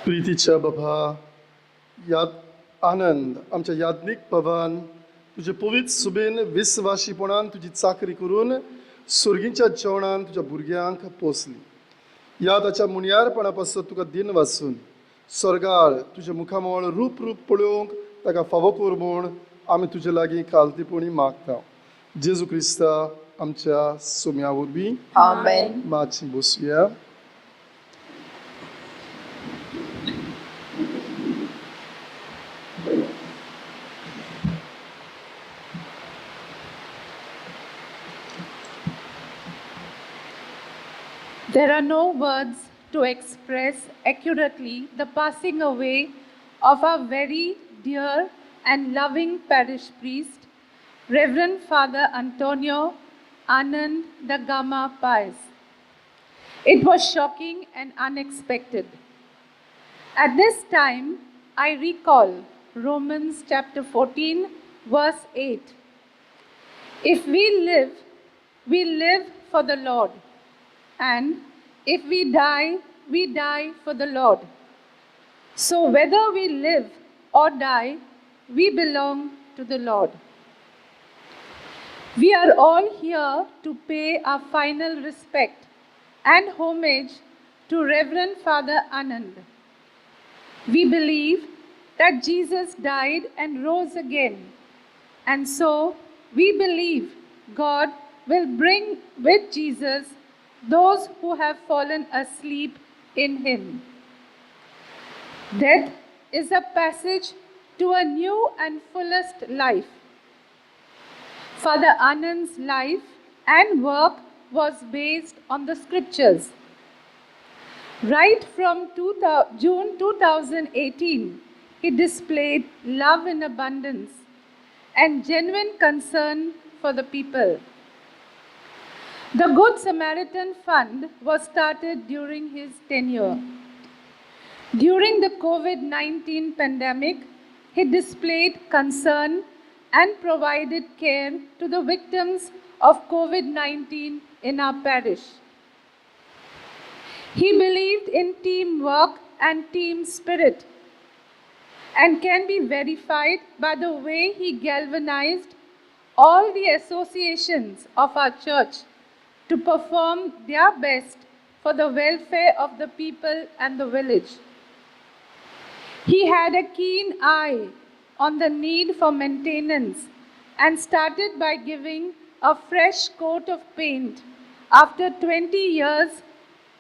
प्रितीच्या बाबा याद आनंद आमच्या याज्ञीक पवन तुजे पवित्र सुबेन विस्वाशीपणान तुजी चाकरी करून सुर्गींच्या जेवणान तुज्या भुरग्यांक पोसली. ह्या ताच्या मुनियारपणा पासत तुका दिन वाचून स्वर्गार तुजें मुखामळ रूप रूप पळोवंक ताका फावो कर म्हूण आमी तुजे लागीं खालतीपणी मागता. जेजू क्रिस्ता आमच्या सोम्या वरवीं. आमेन. मातशी बसुया. There are no words to express accurately the passing away of our very dear and loving parish priest, Reverend Father Antonio Anand da Gama Paes. It was shocking and unexpected. At this time, I recall Romans chapter 14, verse 8. If we live, we live for the Lord. And if we die, we die for the Lord. So whether we live or die, we belong to the Lord. We are all here to pay our final respect and homage to Reverend Father Anand. We believe that Jesus died and rose again. And so we believe God will bring with Jesus those who have fallen asleep in him. Death is a passage to a new and fullest life. Father Anand's life and work was based on the scriptures. Right from June 2018, he displayed love in abundance and genuine concern for the people. The Good Samaritan Fund was started during his tenure. During the COVID-19 pandemic, he displayed concern and provided care to the victims of COVID-19 in our parish. He believed in teamwork and team spirit and can be verified by the way he galvanized all the associations of our church to perform their best for the welfare of the people and the village. He had a keen eye on the need for maintenance and started by giving a fresh coat of paint after 20 years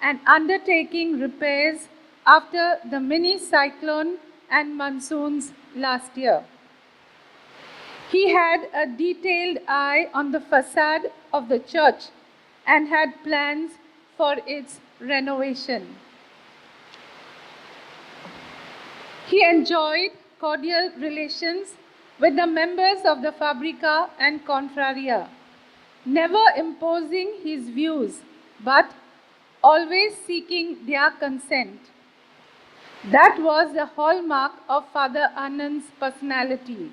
and undertaking repairs after the mini cyclone and monsoons last year. He had a detailed eye on the facade of the church and had plans for its renovation. He enjoyed cordial relations with the members of the Fabrica and Confraria, never imposing his views, but always seeking their consent. That was the hallmark of Father Anand's personality.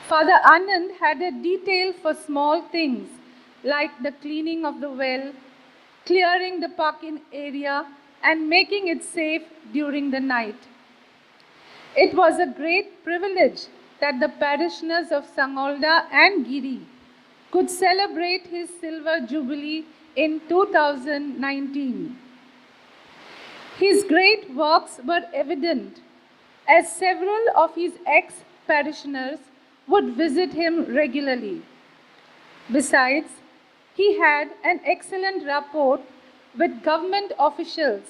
Father Anand had a detail for small things like the cleaning of the well, clearing the parking area, and making it safe during the night. It was a great privilege that the parishioners of Sangolda and Giri could celebrate his silver jubilee in 2019. His great works were evident as several of his ex-parishioners would visit him regularly. Besides, he had an excellent rapport with government officials,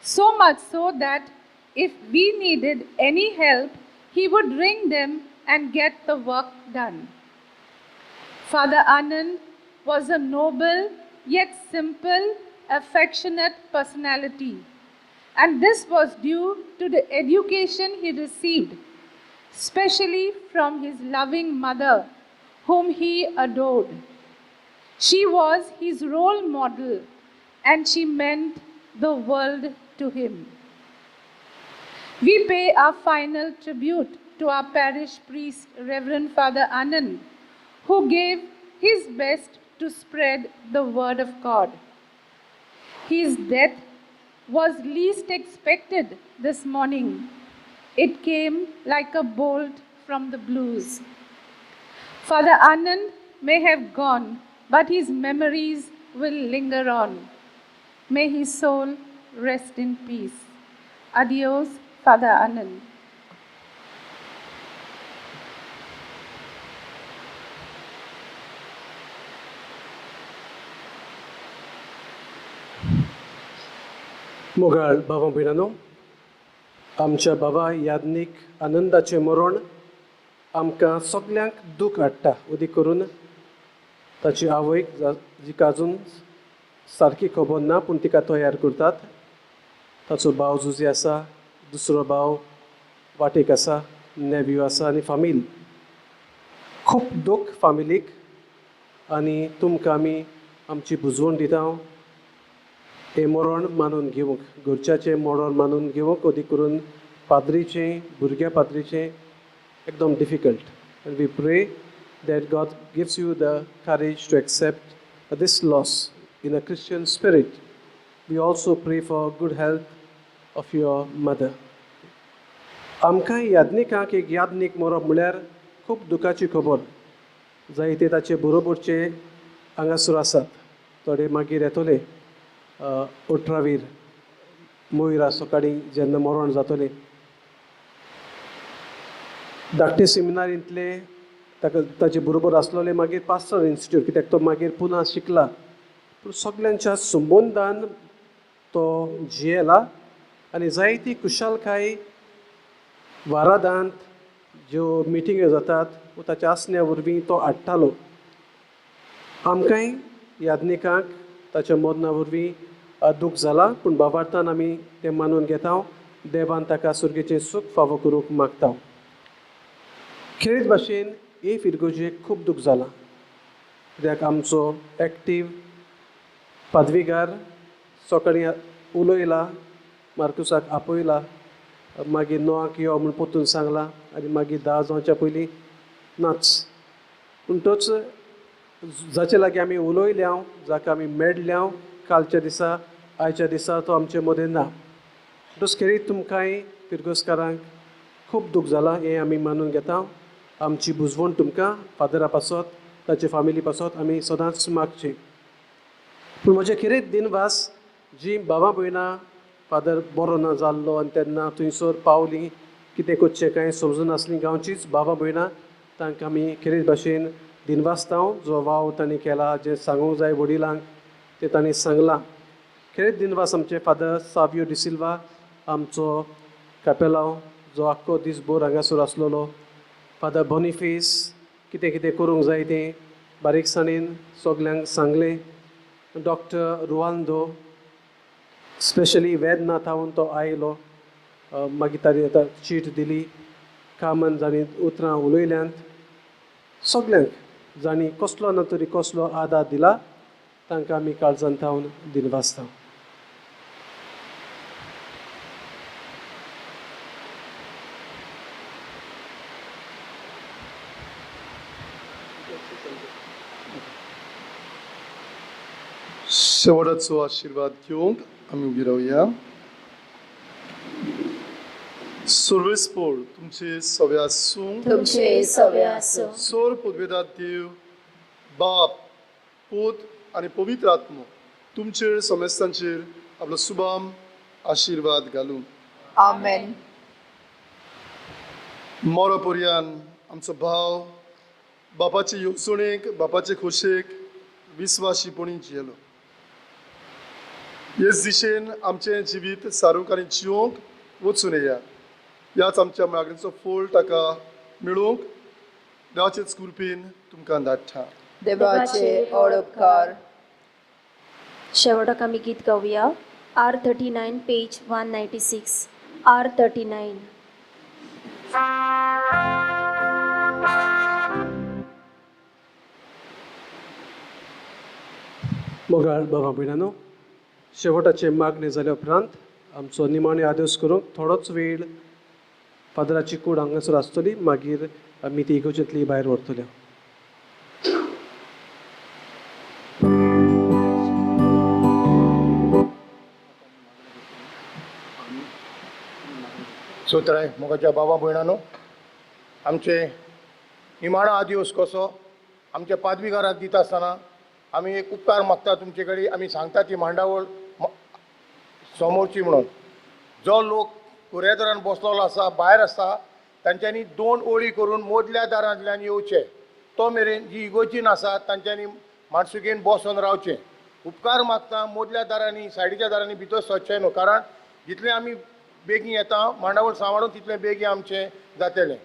so much so that if we needed any help, he would ring them and get the work done. Father Anand was a noble yet simple, affectionate personality, and this was due to the education he received, especially from his loving mother, whom he adored. She was his role model, and she meant the world to him. We pay our final tribute to our parish priest, Reverend Father Anand, who gave his best to spread the word of God. His death was least expected this morning. It came like a bolt from the blues. Father Anand may have gone, but his memories will linger on. May his soul rest in peace. Adios, Father Anand. मोगाळ भावा भयणांनो, आमच्या बाबा याज्ञीक आनंदाचें मरण आमकां सगल्यांक दूख हाडटा, अदीक करून ताची आवयक जिका अजून सारकी खबर ना, पूण तिका तयार करतात. ताचो भाव जुजी आसा, दुसरो भाव वाटेक आसा, नेव्यू आसा आनी फामील. खूब दूख फामिलीक आनी तुमकां आमी आमची बुजवण दिता. हें मरण मानून घेवंक, घरच्याचें मरण मानून घेवंक, अदीक करून पाद्रीचें, भुरग्या पाद्रीचें एकदम difficult. And we pray that God gives you the courage to accept this loss in a Christian spirit. We also pray for good health of your mother. आमकां याज्ञिकांक एक याज्ञीक मरप म्हळ्यार खूब दुखाची खबर. जायते ताचे बरोबरचे हांगासर आसात, थोडे मागीर येतले 18वीर मोयरा सकाळीं जेन्ना मरण जातलें. धाकटे सेमिनारींतले ताका ताचे बरोबर आसलोले, मागीर पास्टर इन्स्टिट्यूट, कित्याक तो मागीर पुना शिकला. पूण सगल्यांच्या संबंदान तो जियेला आनी जायती कुशालकाय वारादांत ज्यो मिटिंग्यो जातात ताच्या आसण्या वरवीं तो हाडटालो. आमकांय याज्ञिकांक ताच्या मरना वरवीं दूख जाला, पूण बाबार्थान आमी तें मानून घेता. देवान ताका सुर्गेचें सूख फावो करूंक मागता. खेरीत भाशेन हे फिरगोजेक खूब दूख जालां, कित्याक आमचो एक्टीव पादवीगार सकाळीं उलयला, मार्कुसाक आपयला, मागीर 9 यो म्हूण परतून सांगलां आनी मागीर 10 जावच्या पयलीं नाच. म्हणटच जाचे लागीं आमी उलयल्या, जाका आमी मेळ्ळ्या कालच्या दिसा, आयच्या दिसा तो आमचे मदें ना. म्हणटच खेरीत तुमकांय फिरगोजकारांक खूब दूख जालां हें आमी मानून घेता. आमची बुजवण तुमकां फादरा पासत, ताचे फामिली पासत आमी सदांच मागची. पूण म्हजे खेरीत दिनवास जी बाबा भयणां फादर बरो ना जाल्लो आनी तेन्ना थंयसर पावलीं, कितें करचें कांय समजूनासलीं, गांवचीच बाबा भयणां, तांकां आमी खेरीत भाशेन दिनवासता. जो वाव तांणी केला, जें सांगूंक जाय वडिलांक तें तांणी सांगलां. खेरीत दिनवास आमचे फादर सावियो डिसिल्वा, आमचो कापेलांव जो आख्खो दीसभर हांगासर आसलेलो, फादर बोनिफेस कितें कितें करूंक जाय तें बारीकसाणेन सगल्यांक सांगलें, डॉक्टर रुवांदो स्पेशली वेदना थावन तो आयलो, मागीर ताणें आतां चीट दिली, कामन जाणी उतरां उलयल्यांत, सगल्यांक जांणी कसलो ना तरी कसलो आदार दिला तांकां आमी काळजान थावन दिनवासता. शेवटाचो आशिर्वाद घेवंक आमी उबी रावया. सर्वेस्पोर तुमचे सवे आसूं, तुमचे सवे आसूं. सोर पुदवेदात देव बाप पूत आनी पवित्र आत्मो तुमचेर समेस्तांचेर आपलो सुबाम आशिर्वाद घालूं. आमेन. मोरो पर्यान आमचो भाव बापाचे येवजणेक, बापाचे खोशेक विस्वाशीपणी जियेलो. हेच दिशेन आमचें जिवीत सारूंक आनी जिवंक वचून येया. ह्याच आमच्या मागणेचो फोल ताका मेळूंक देवाचेच कृपेन तुमकां धाडटा. देवाचे ओडपकार. शेवटाक आमी गीत गावया. R39 page 196. R39. मोगाळ बाबा भयणांनो, शेवटाचे मागणे जाल्या उपरांत आमचो निमाणे आदेश करूंक थोडोच वेळ फादराची कूड हांगासर आसतली, मागीर आमी ती इगोजेंतली भायर व्हरतले. सोत्राय मोगाच्या बाबा भयणांनो, आमचे निमाणो आदिवस कसो आमच्या पादवीगाराक दिता आसतना आमी एक उपकार मागता तुमचे कडेन. आमी सांगता ती मांडावळ समोरची म्हणून जो लोक कुरेदरान बसलेलो आसा, भायर आसा, तांच्यांनी 2 ओळी करून मदल्या दारांतल्यान येवचे. तो मेरेन जी इगोजीन आसा तांच्यांनी माणसुकेन बसून रावचें. उपकार मागता मदल्या दारांनी, सायडीच्या दारांनी भितर सरचें न्हू, कारण जितलें आमी बेगीन येता मांडावळ सांबाळून तितलें बेगीन आमचें जातलें.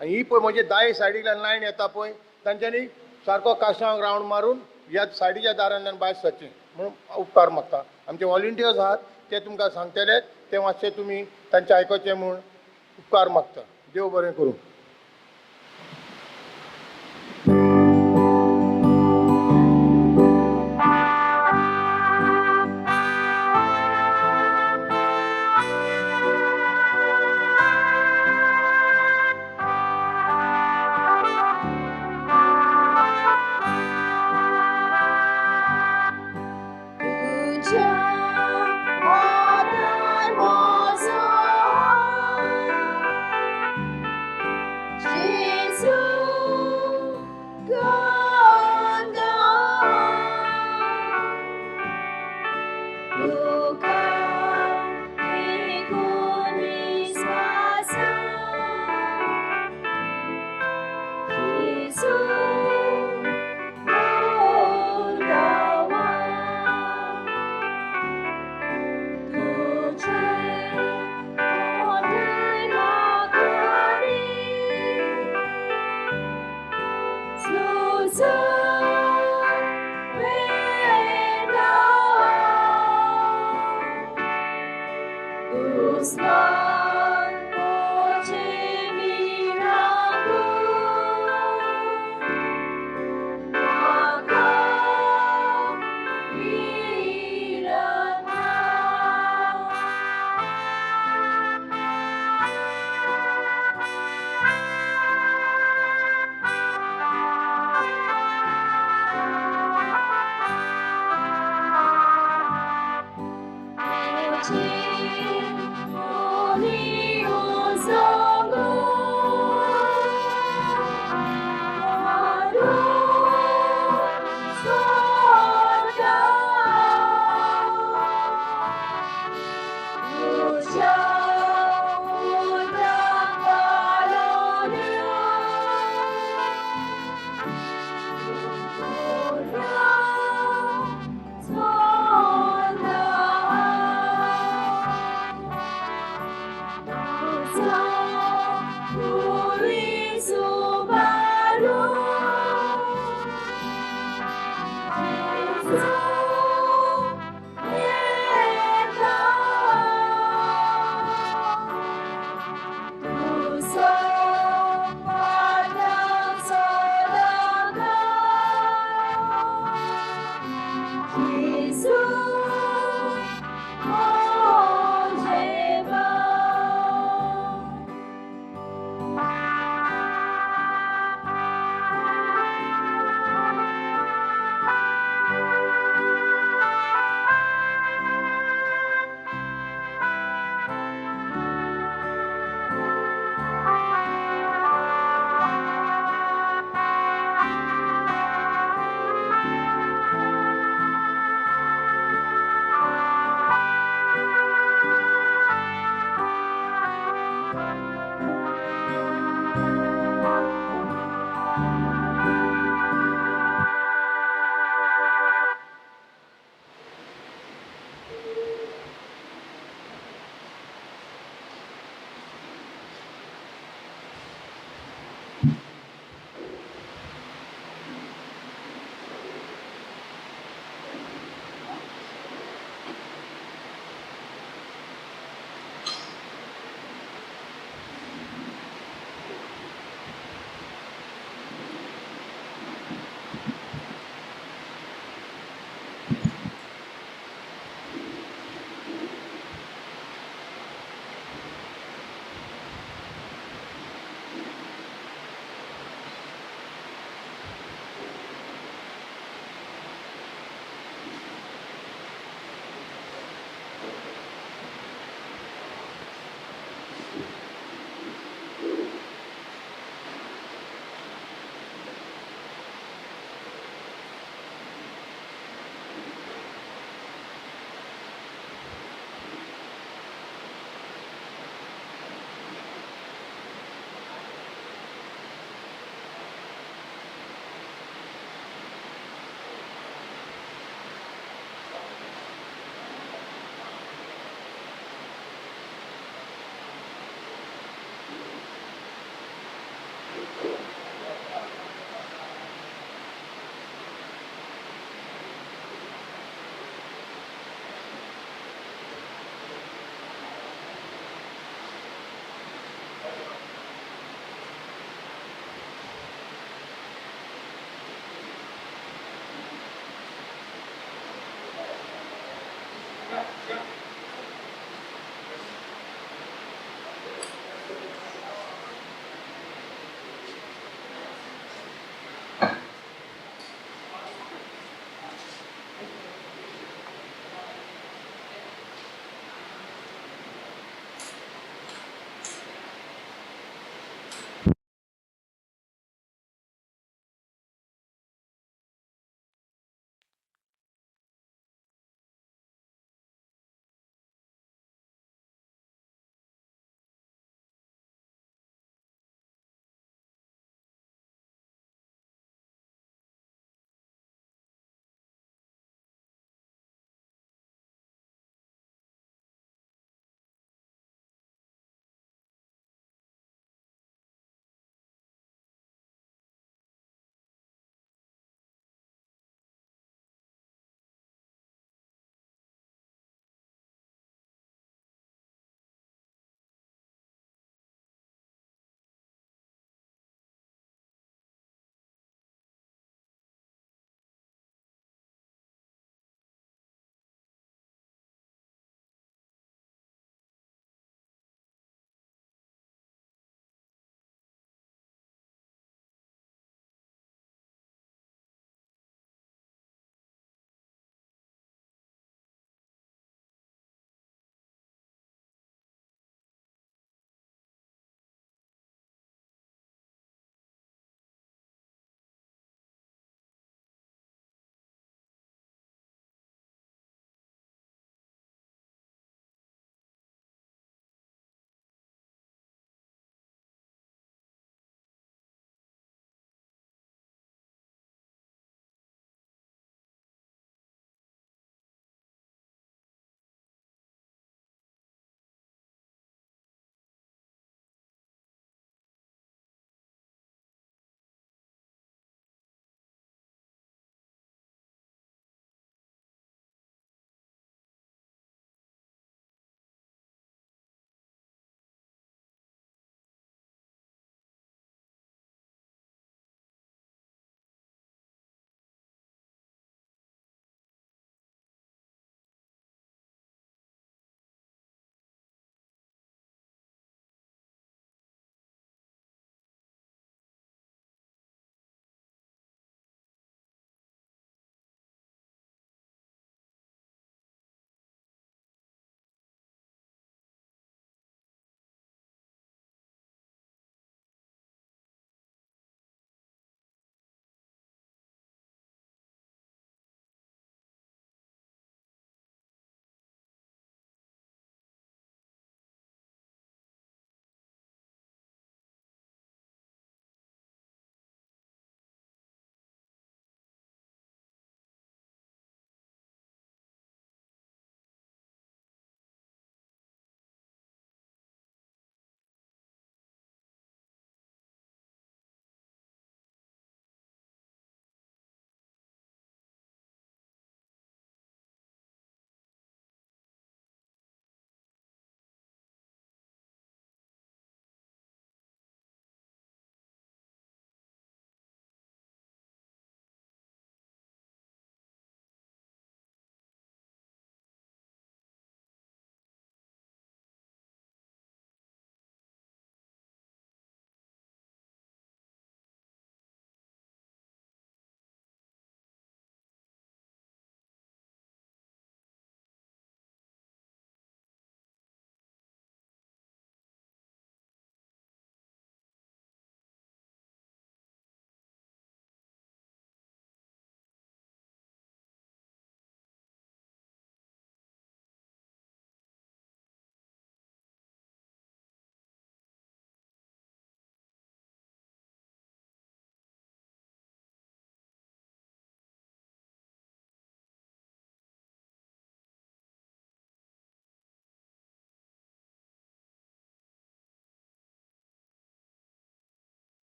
आनी ही पळय म्हणजे दाये सायडींतल्यान लायन येता पळय, तांच्यांनी सारको काशांक रावंड मारून ह्या सायडीच्या दारांतल्यान भायर सरचें म्हणून उपकार मागता. आमचे वॉलंटियर्स आहात ते तुमकां सांगतले, ते मातशें तुमी तांचें आयकुचें म्हूण उपकार मागता. देव बरें करूं. Jesus.